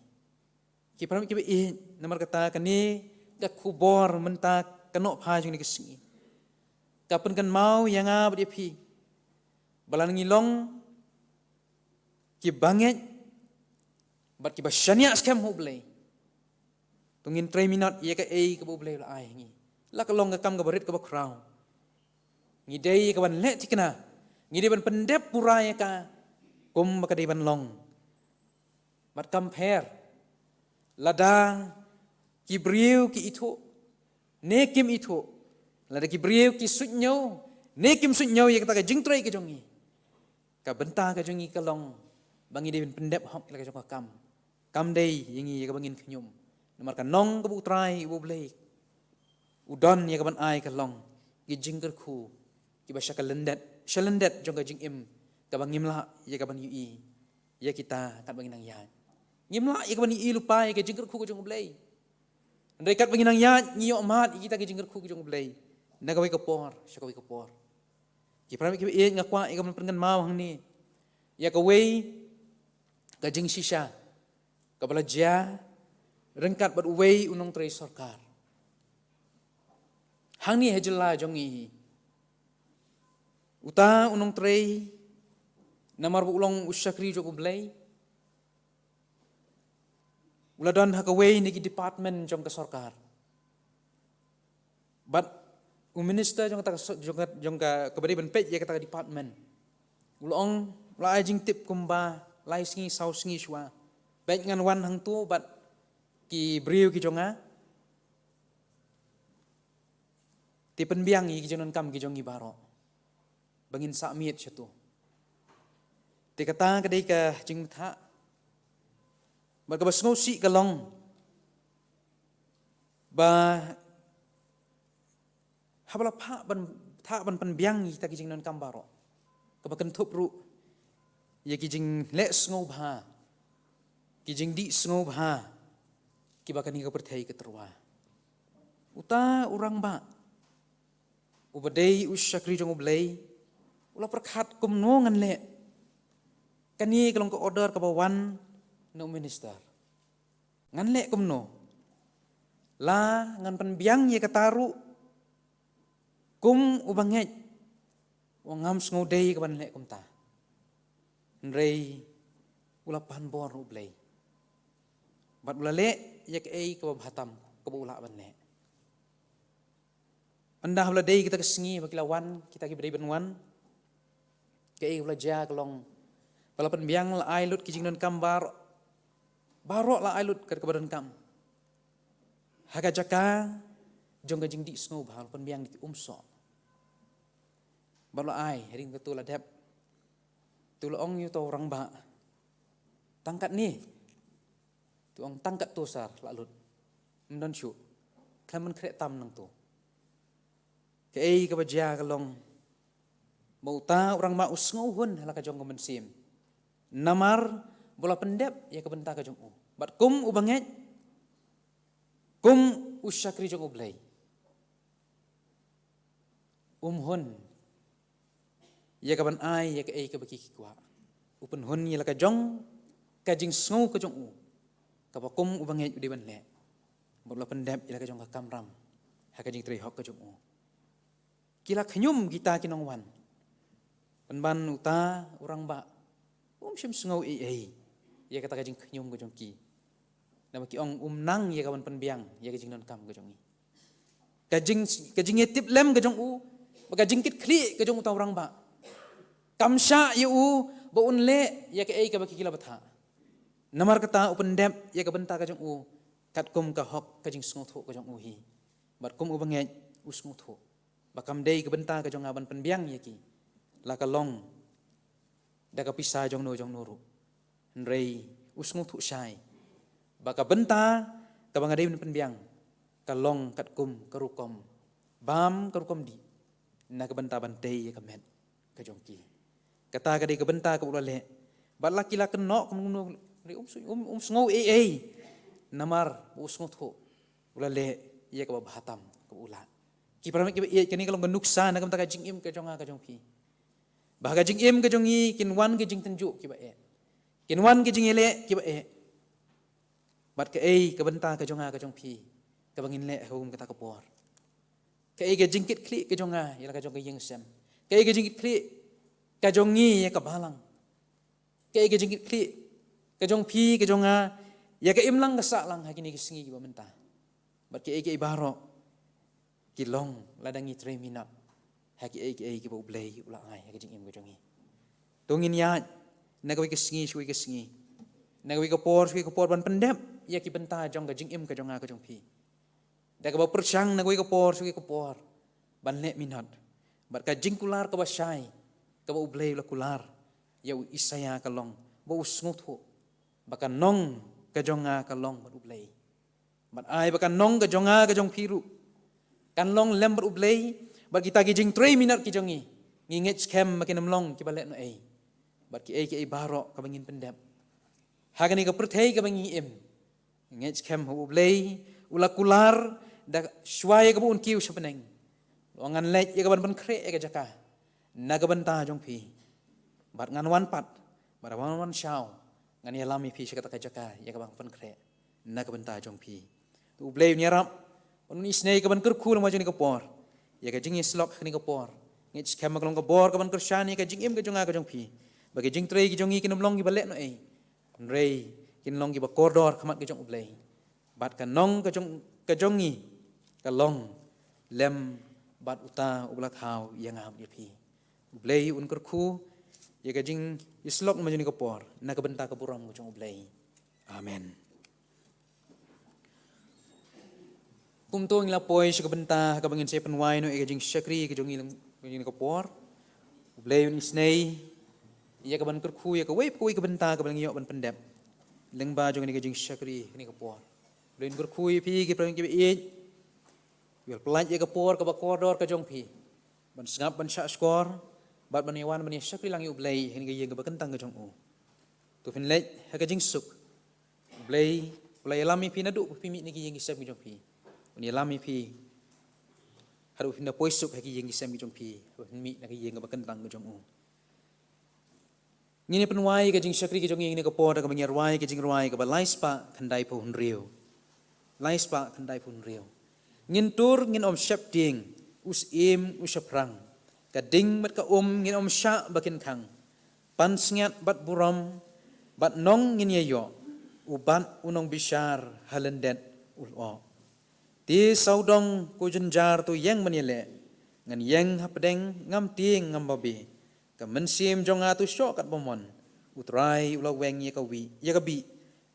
Ki paralok kiba ïeit, namar kata, kane ka khubor mynta ka nohpha jong kane ka sngi ka pynkynmaw ïa nga bad ïa phi ba lada ngi long kiba ngeit bad kiba shaniah skhem ha U Blei, to ngin trei minot ïa kaei kaba U Blei u la ai ha ngi. La ka long ka kam kaba rit kaba khraw, ngi dei ïa ka ban leh thikna, ngi dei ban pyndep pura ïa ka kumba ka dei ban long. Bad kam pher lada ki briew ki ithuh ne kim ithuh, lada ki briew ki suidñiew ne kim suidñiew ïa kata ka jingtrei ka jong ngi, ka bynta ka jong ngi ka long ba ngi dei ban pyndep hok ïa la ka jong ka kam. Kam dei ïa ngi ïa kaba ngin khñium, namar ka nong kaba U Trai uba U Blei u don ïa ka ban ai ka long ki jingkyrkhu kiba sha ka lyndet sha lyndet jong ka jingim, kaba ngim lah ïa ka ban ïohi ïa kita katba ngi nang ïaid. Ngim lah ïa ka ban ïohi lypa ïa ka jingkyrkhu ka jong U Blei. Hynrei katba ngi nang ïaid ngi ïoh mad ïa kita ki jingkyrkhu ki jong U Blei na kawei ka por sha kawei ka por. Ki paralok kiba ïeit, nga kwah ïa ka ban pynkynmaw hangne ïa kawei ka jingshisha kaba la jia ryngkat bad uwei u nongtrei sorkar hangne ha jylla jong ngi hi. Uta u nongtrei, namar ba u long u shakri jong U Blei, u la don ha kawei na ki department jong ka sorkar. Bad u minister jong kata ka so-, jong ka, jong ka, kaba dei ban peit ïa kata ka department, u la ong, u la ai jingtip kumba lai sngi saw sngi shuwa, peit ngan wan hangto bad ki briew ki jong nga, te pynbiang ïa ki jingdonkam ki jong ngi baroh ba ngin sah miet shato. Te kata ka dei ka jingmyntha. Bad kaba sngewsih ka long ba haba la phah ban, phah ban pynbiang ïa kita ki jingdonkam baroh, kaba kynthup ruh ïa ki jingleh sngewbha, ki jingdih sngewbha kiba kane ka pyrthei ka tyrwa. Uta u rangbah, uba dei u shakri jong U Blei, u la pyrkhat, kumno ngan leh? Kane ka long ka order kaba wan na u minister. Ngan leh kumno? La ngan pynbiang ïa kata ruh kum u bangeit, u ngam sngewdei kaban leh kumta. Hynrei u la pan bor U Blei, bad u la leh ïa kaei kaba bha tam kaba u lah ban leh. Ynda haba la dei kita ka sngi ba ki la wan kita kiba dei ban wan, kaei kaba la jia ka long ba la pynbiang, la ai lut ki jingdonkam baroh, baroh la ai lut kat kaba donkam ha ka jaka jong ka jingdih sngewbha, la pynbiang da ki umsoh. Bad la ai, hadien kata la dep, te la ong ïa uta u rangbah, tang katne? Te u ong, tang katto sir, lah lut. Ym don shuh. Khlem ban khreh tam nangto. Kaei kaba jia ka long ba uta u rangbah u sngewhun ha la ka jong ka mynsiem, namar ba la pyndep ïa ka bynta ka jong u. Bad kum u bangeit, kum u shakri jong U Blei, um hun ïa kaban ai ïa kaei kaba ki ki kwah. U pynhun ïa la ka jong ka jingsngew ka jong u, kaba kum u bangeit u dei ban leh, bad u la pyndep ïa la ka jong ka kamram ha ka jingtrei hok ka jong u. Ki la khñium kita ki nongwan. Pynban uta u rangbah um shym sngew ei ei ïa kata ka jingkhñium ka jong ki, namar ki ong, um nang ïa kaban pynbiang ïa ka jingdonkam ka jong ngi. Ka jing, ka jingïatiplem ka jong u, bad ka jingkitkhlieh ka jong uta u rangbah, kam shah ïa u ba un leh ïa kaei kaba ki ki la bthah. Namar kata u pyndep ïa ka bynta ka jong u katkum ka hok ka jingsngewthuh ka jong u hi. Bad kum u bangeit u sngewthuh ba kam dei ka bynta ka jong nga ban pynbiang ïa ki, la ka long da ka pisa jongno jongno ruh. Hynrei u sngewthuh shai ba ka bynta kaba nga dei ban pynbiang ka long katkum ka rukom bam, ka rukom dih, na ka bynta ban tei ïa ka met ka jong ki. Kata ka dei ka bynta kaba u la leh. Bad la ki la kynnoh kumno, um, um, um sngew ei ei, namar ba u sngewthuh u la leh ïa kaba bha tam kaba u lah. Ki para bangeit kiba ïeit, kane ka long ka nuksa na ka bynta ka jingim ka jong nga ka jong phi. Ba ha ka jingim ka jong ngi kin wan ki jingtynjuh kiba eh, kin wan ki jingïaleh kiba eh. Bad kaei ka bynta ka jong nga ka jong phi kaba ngin leh ha kum kata ka por? Kaei ka jingkitkhlieh ka jong nga ïa la ka jong ka ïing sem? Kaei ka jingkitkhlieh ka jong ngi ïa ka balang? Kaei ka jingkitkhlieh ka jong phi ka jong nga ïa ka imlang ka sahlang ha kine ki sngi kiba mynta? Bad kiei kiei baroh ki long lada ngi trei minot ha kiei kiei kiba U Blei u la ai ha ka jingim ka jong ngi. To ngin ïaid na kawei ka sngi sha kawei ka sngi, na kawei ka por sha kawei ka por, ban pyndep ïa ki bynta jong ka jingim ka jong nga ka jong phi, da kaba pyrshang na kawei ka por sha kawei ka por ban leh minot. Bad ka jingkular kaba shai kaba U Blei u la kular ïa u Isaïah ka long ba u sngewthuh ba ka nong ka jong nga ka long bad U Blei. Bad ai ba ka nong ka jong nga ka jong phi ruh kan long lem bad U Blei. Bad kita ki jingtrei minot ki jong ngi, ngi ngeit skhem ba kin ym long kiba lehnohei. Bad kiei kiei baroh kaba ngin pyndep ha kane ka pyrthei kaba ngi im, ngi ngeit skhem ba U Blei u la kular da shwa ïa kaba un kiew sha bneng. Ngan leit ïa kaban pynkhreh ïa ka jaka na ka bynta jong phi. Bad ngan wan pat, bad wan wan shaw, ngan ïalam ïa phi sha kata ka jaka ïa kaban pynkhreh na ka bynta jong phi. To U Blei un ïarap, un isynei kaban kyrkhu lem ha kane ka por, ïa ka jingïasyllok ha kane ka por, Ngeit skhem ba ka long ka bor kaban kyrshan ïa ka jingim ka jong nga ka jong phi, ba ki jingtrei ki jong ngi kin ym long kiba lehnohei, hynrei kin long kiba kordor khmat ka jong U Blei. Bad ka nong ka jong, ka jong ngi ka long lem bad uta uba la thaw ïa nga bad ïa phi. U Blei un kyrkhu ïa ka jingïasyllok namar jong kane ka por, na ka bynta ka burom ka jong U Blei. Amen. Kumto ngi la poi sha ka bynta kaba ngin sa pynwai noh ïa ka jingshakri ka jong ngi lang jong kane ka por. U Blei un isynei ïa kaban kyrkhu ïa kawei pa kawei ka bynta kaba ngi ïoh ban pyndep lyngba jong kane ka jingshakri kane ka por. U Blei un kyrkhu ïa phi ki paralok kiba ïeit, ïa pyllait ïa ka por kaba kordor ka jong phi ban sngap ban shah shkor bad ban ïawan ban ïashakri lang ïa U Blei ha kane ka ïing kaba kyntang ka jong u. To phin leit ha ka jingsuk. U Blei u la ïalam ïa phi naduh ba phi mih na ki ïing ki sem ki jong phi. Un ïalam ïa phi haduh phin da poi suk ha ki ïing ki sem ki jong phi, haduh phin mih na ki ïing kaba kyntang ka jong u. Ngin ïa pynwai ka jingshakri ka jong ngi ha kane ka por da kaba ngin ïa rwai ka jingrwai kaba lai spah khyndai phew hynriew. Lai spah khyndai phew hynriew. Ngin tur ngin ym sheptieng, u syiem u shaphrang, ka ding bad ka um ngin ym shah ba kin khang. Pansngiat bad burom bad nong ngin ïa ïoh, u bat u nongbishar ha lyndet u lyoh. Te sawdong ko jynjar to ïeng ban ïaleh, ngan ïeng hapdeng ngam tieng ngam babe. Ka mynsiem jong nga to shoh katba mon, U Trai u la weng ïa ka wi, ïa ka bih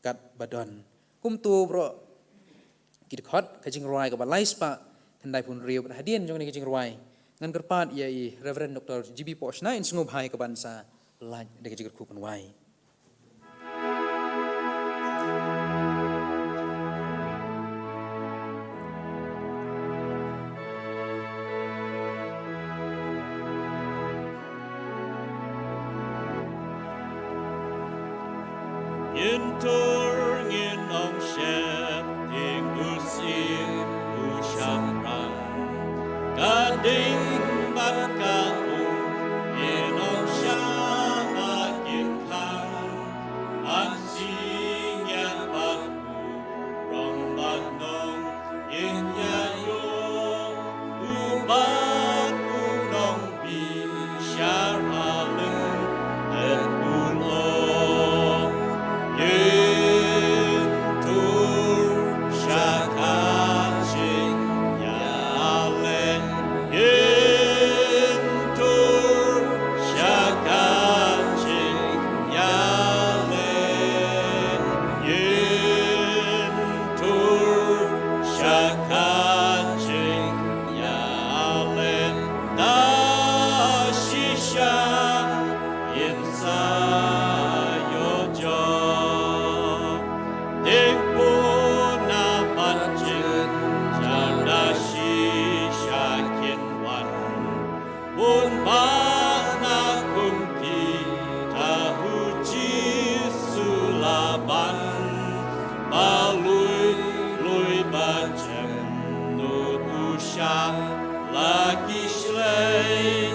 katba don. Kumto baroh ki dkhot ka jingrwai kaba lai spah khyndai phew hynriew. Bad hadien jong kane ka jingrwai ngan kyrpad ïa i Reverend Doctor G B Pohshna in sngewbha ïa kaban sa lait da ka jingkyrkhu pynwai. Ngin tur ngin ym sheptieng, u syiem u shaphrang, ka ding bad ka um ngin ym shah ba kin khang. Pansngiat bad burom bad nong ngin ïa ïoh, u bat u nongbishar ha lyndet u lyoh. Ngin tur sha ka jingïaleh, ngin tur sha ka jingïaleh, ngin tur sha ka jingïaleh, da shisha ngin sa ïoh jop. Te puna pat jynjar da shisha kin wan. Bun bah na kum kita u Jisu la ban, ba lui lui ba jem nud u shah la ki shlei,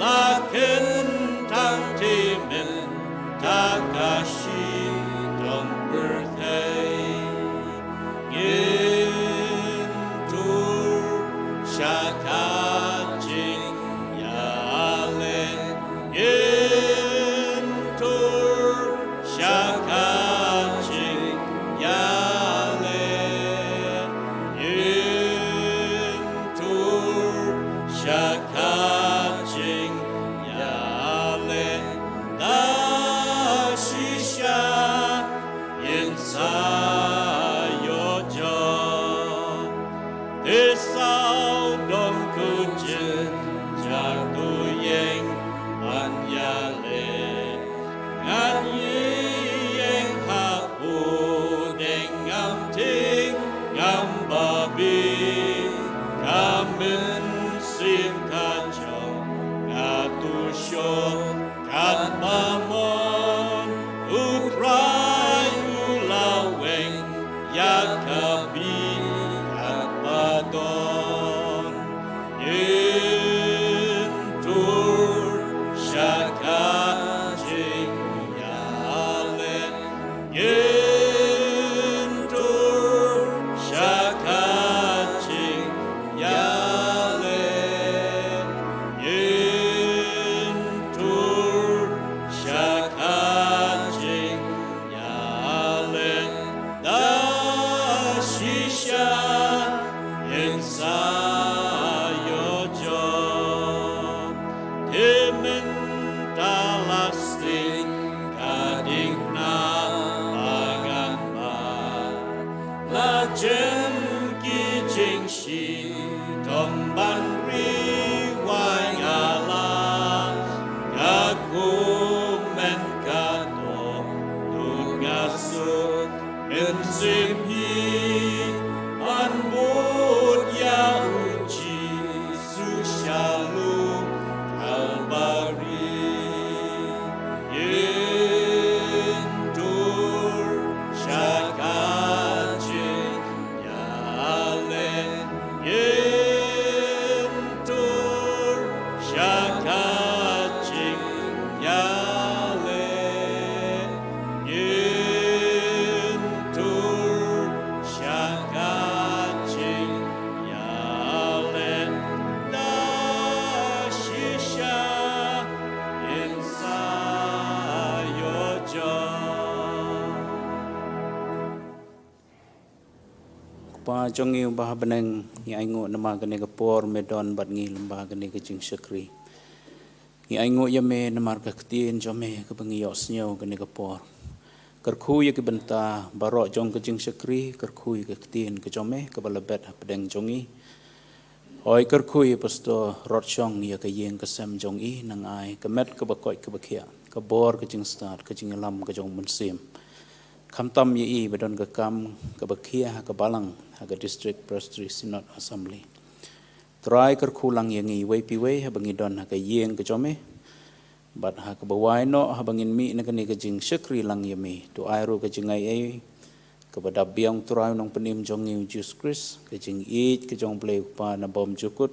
la kyntang te mynta ka shitom pyrthei. Ngin tur sha ka jingïaleh, ngin tur sha ka jingïaleh, ngin tur sha ka jingïaleh, da shisha Mynsiem hi an bud ïa u Jisu sha lum Kalbari. Ngin tur sha ka jingïaleh, ngin tur sha ka jingïaleh. Ngin tur sha ka jingïaleh. Da shisha ngin sa ïoh jong. Kpa jong ngi uba ha bneng, ngi ainguh namar kane ka por me don bad ngi lyngba kane ka jingshakri. Ngi ainguh ïa me namar ka ktien jong me kaba ngi ïohsngew kane ka por. Kyrkhu ïa ki bynta baroh jong ka jingshakri, kyrkhu ïa ka ktien ka jong me kaba la bet ha pdeng jong ngi. Hooid, kyrkhu ïa Pastor Rodshong ïa ka ïing ka sem jong i, nang ai ka met kaba koit kaba khiah, ka bor ka jingstad, ka jingïalam ka jong u Mynsiem. Khamtam ïa i ba don ka kam kaba khia ha ka balang, ha ka District Presbytery Synod Assembly. Trai, kyrkhu lang ïa ngi iwei pa iwei haba ngi don ha ka ïing ka jong me. Bad ha kaba wai noh haba ngin mih na kane ka jingshakri lang ïa me, to ai ruh ka jingaiei kaba dap biang, Trai, u Nongpynim jong ngi u Jisu Khrist, ka jingïeit ka jong u Blei u Kpa na bymjukut,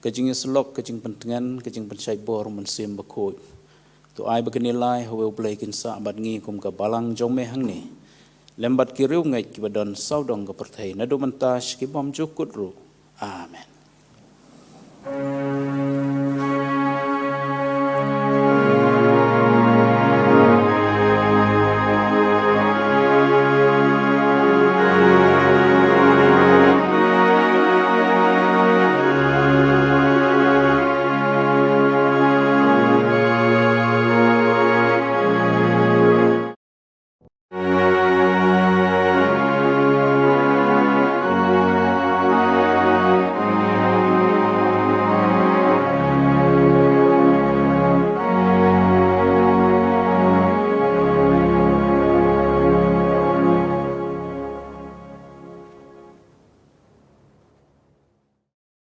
ka jingïasyllok, ka jingpyntngen, ka jingpynshait bor u Mynsiem Bakhuid. To ai ba kine lai ha uwei u Blei kin sah bad ngi kum ka balang jong me hangne, lem bad ki riewngeit kiba don sawdong ka pyrthei, naduh mynta sha ki bymjukut ruh. Amen.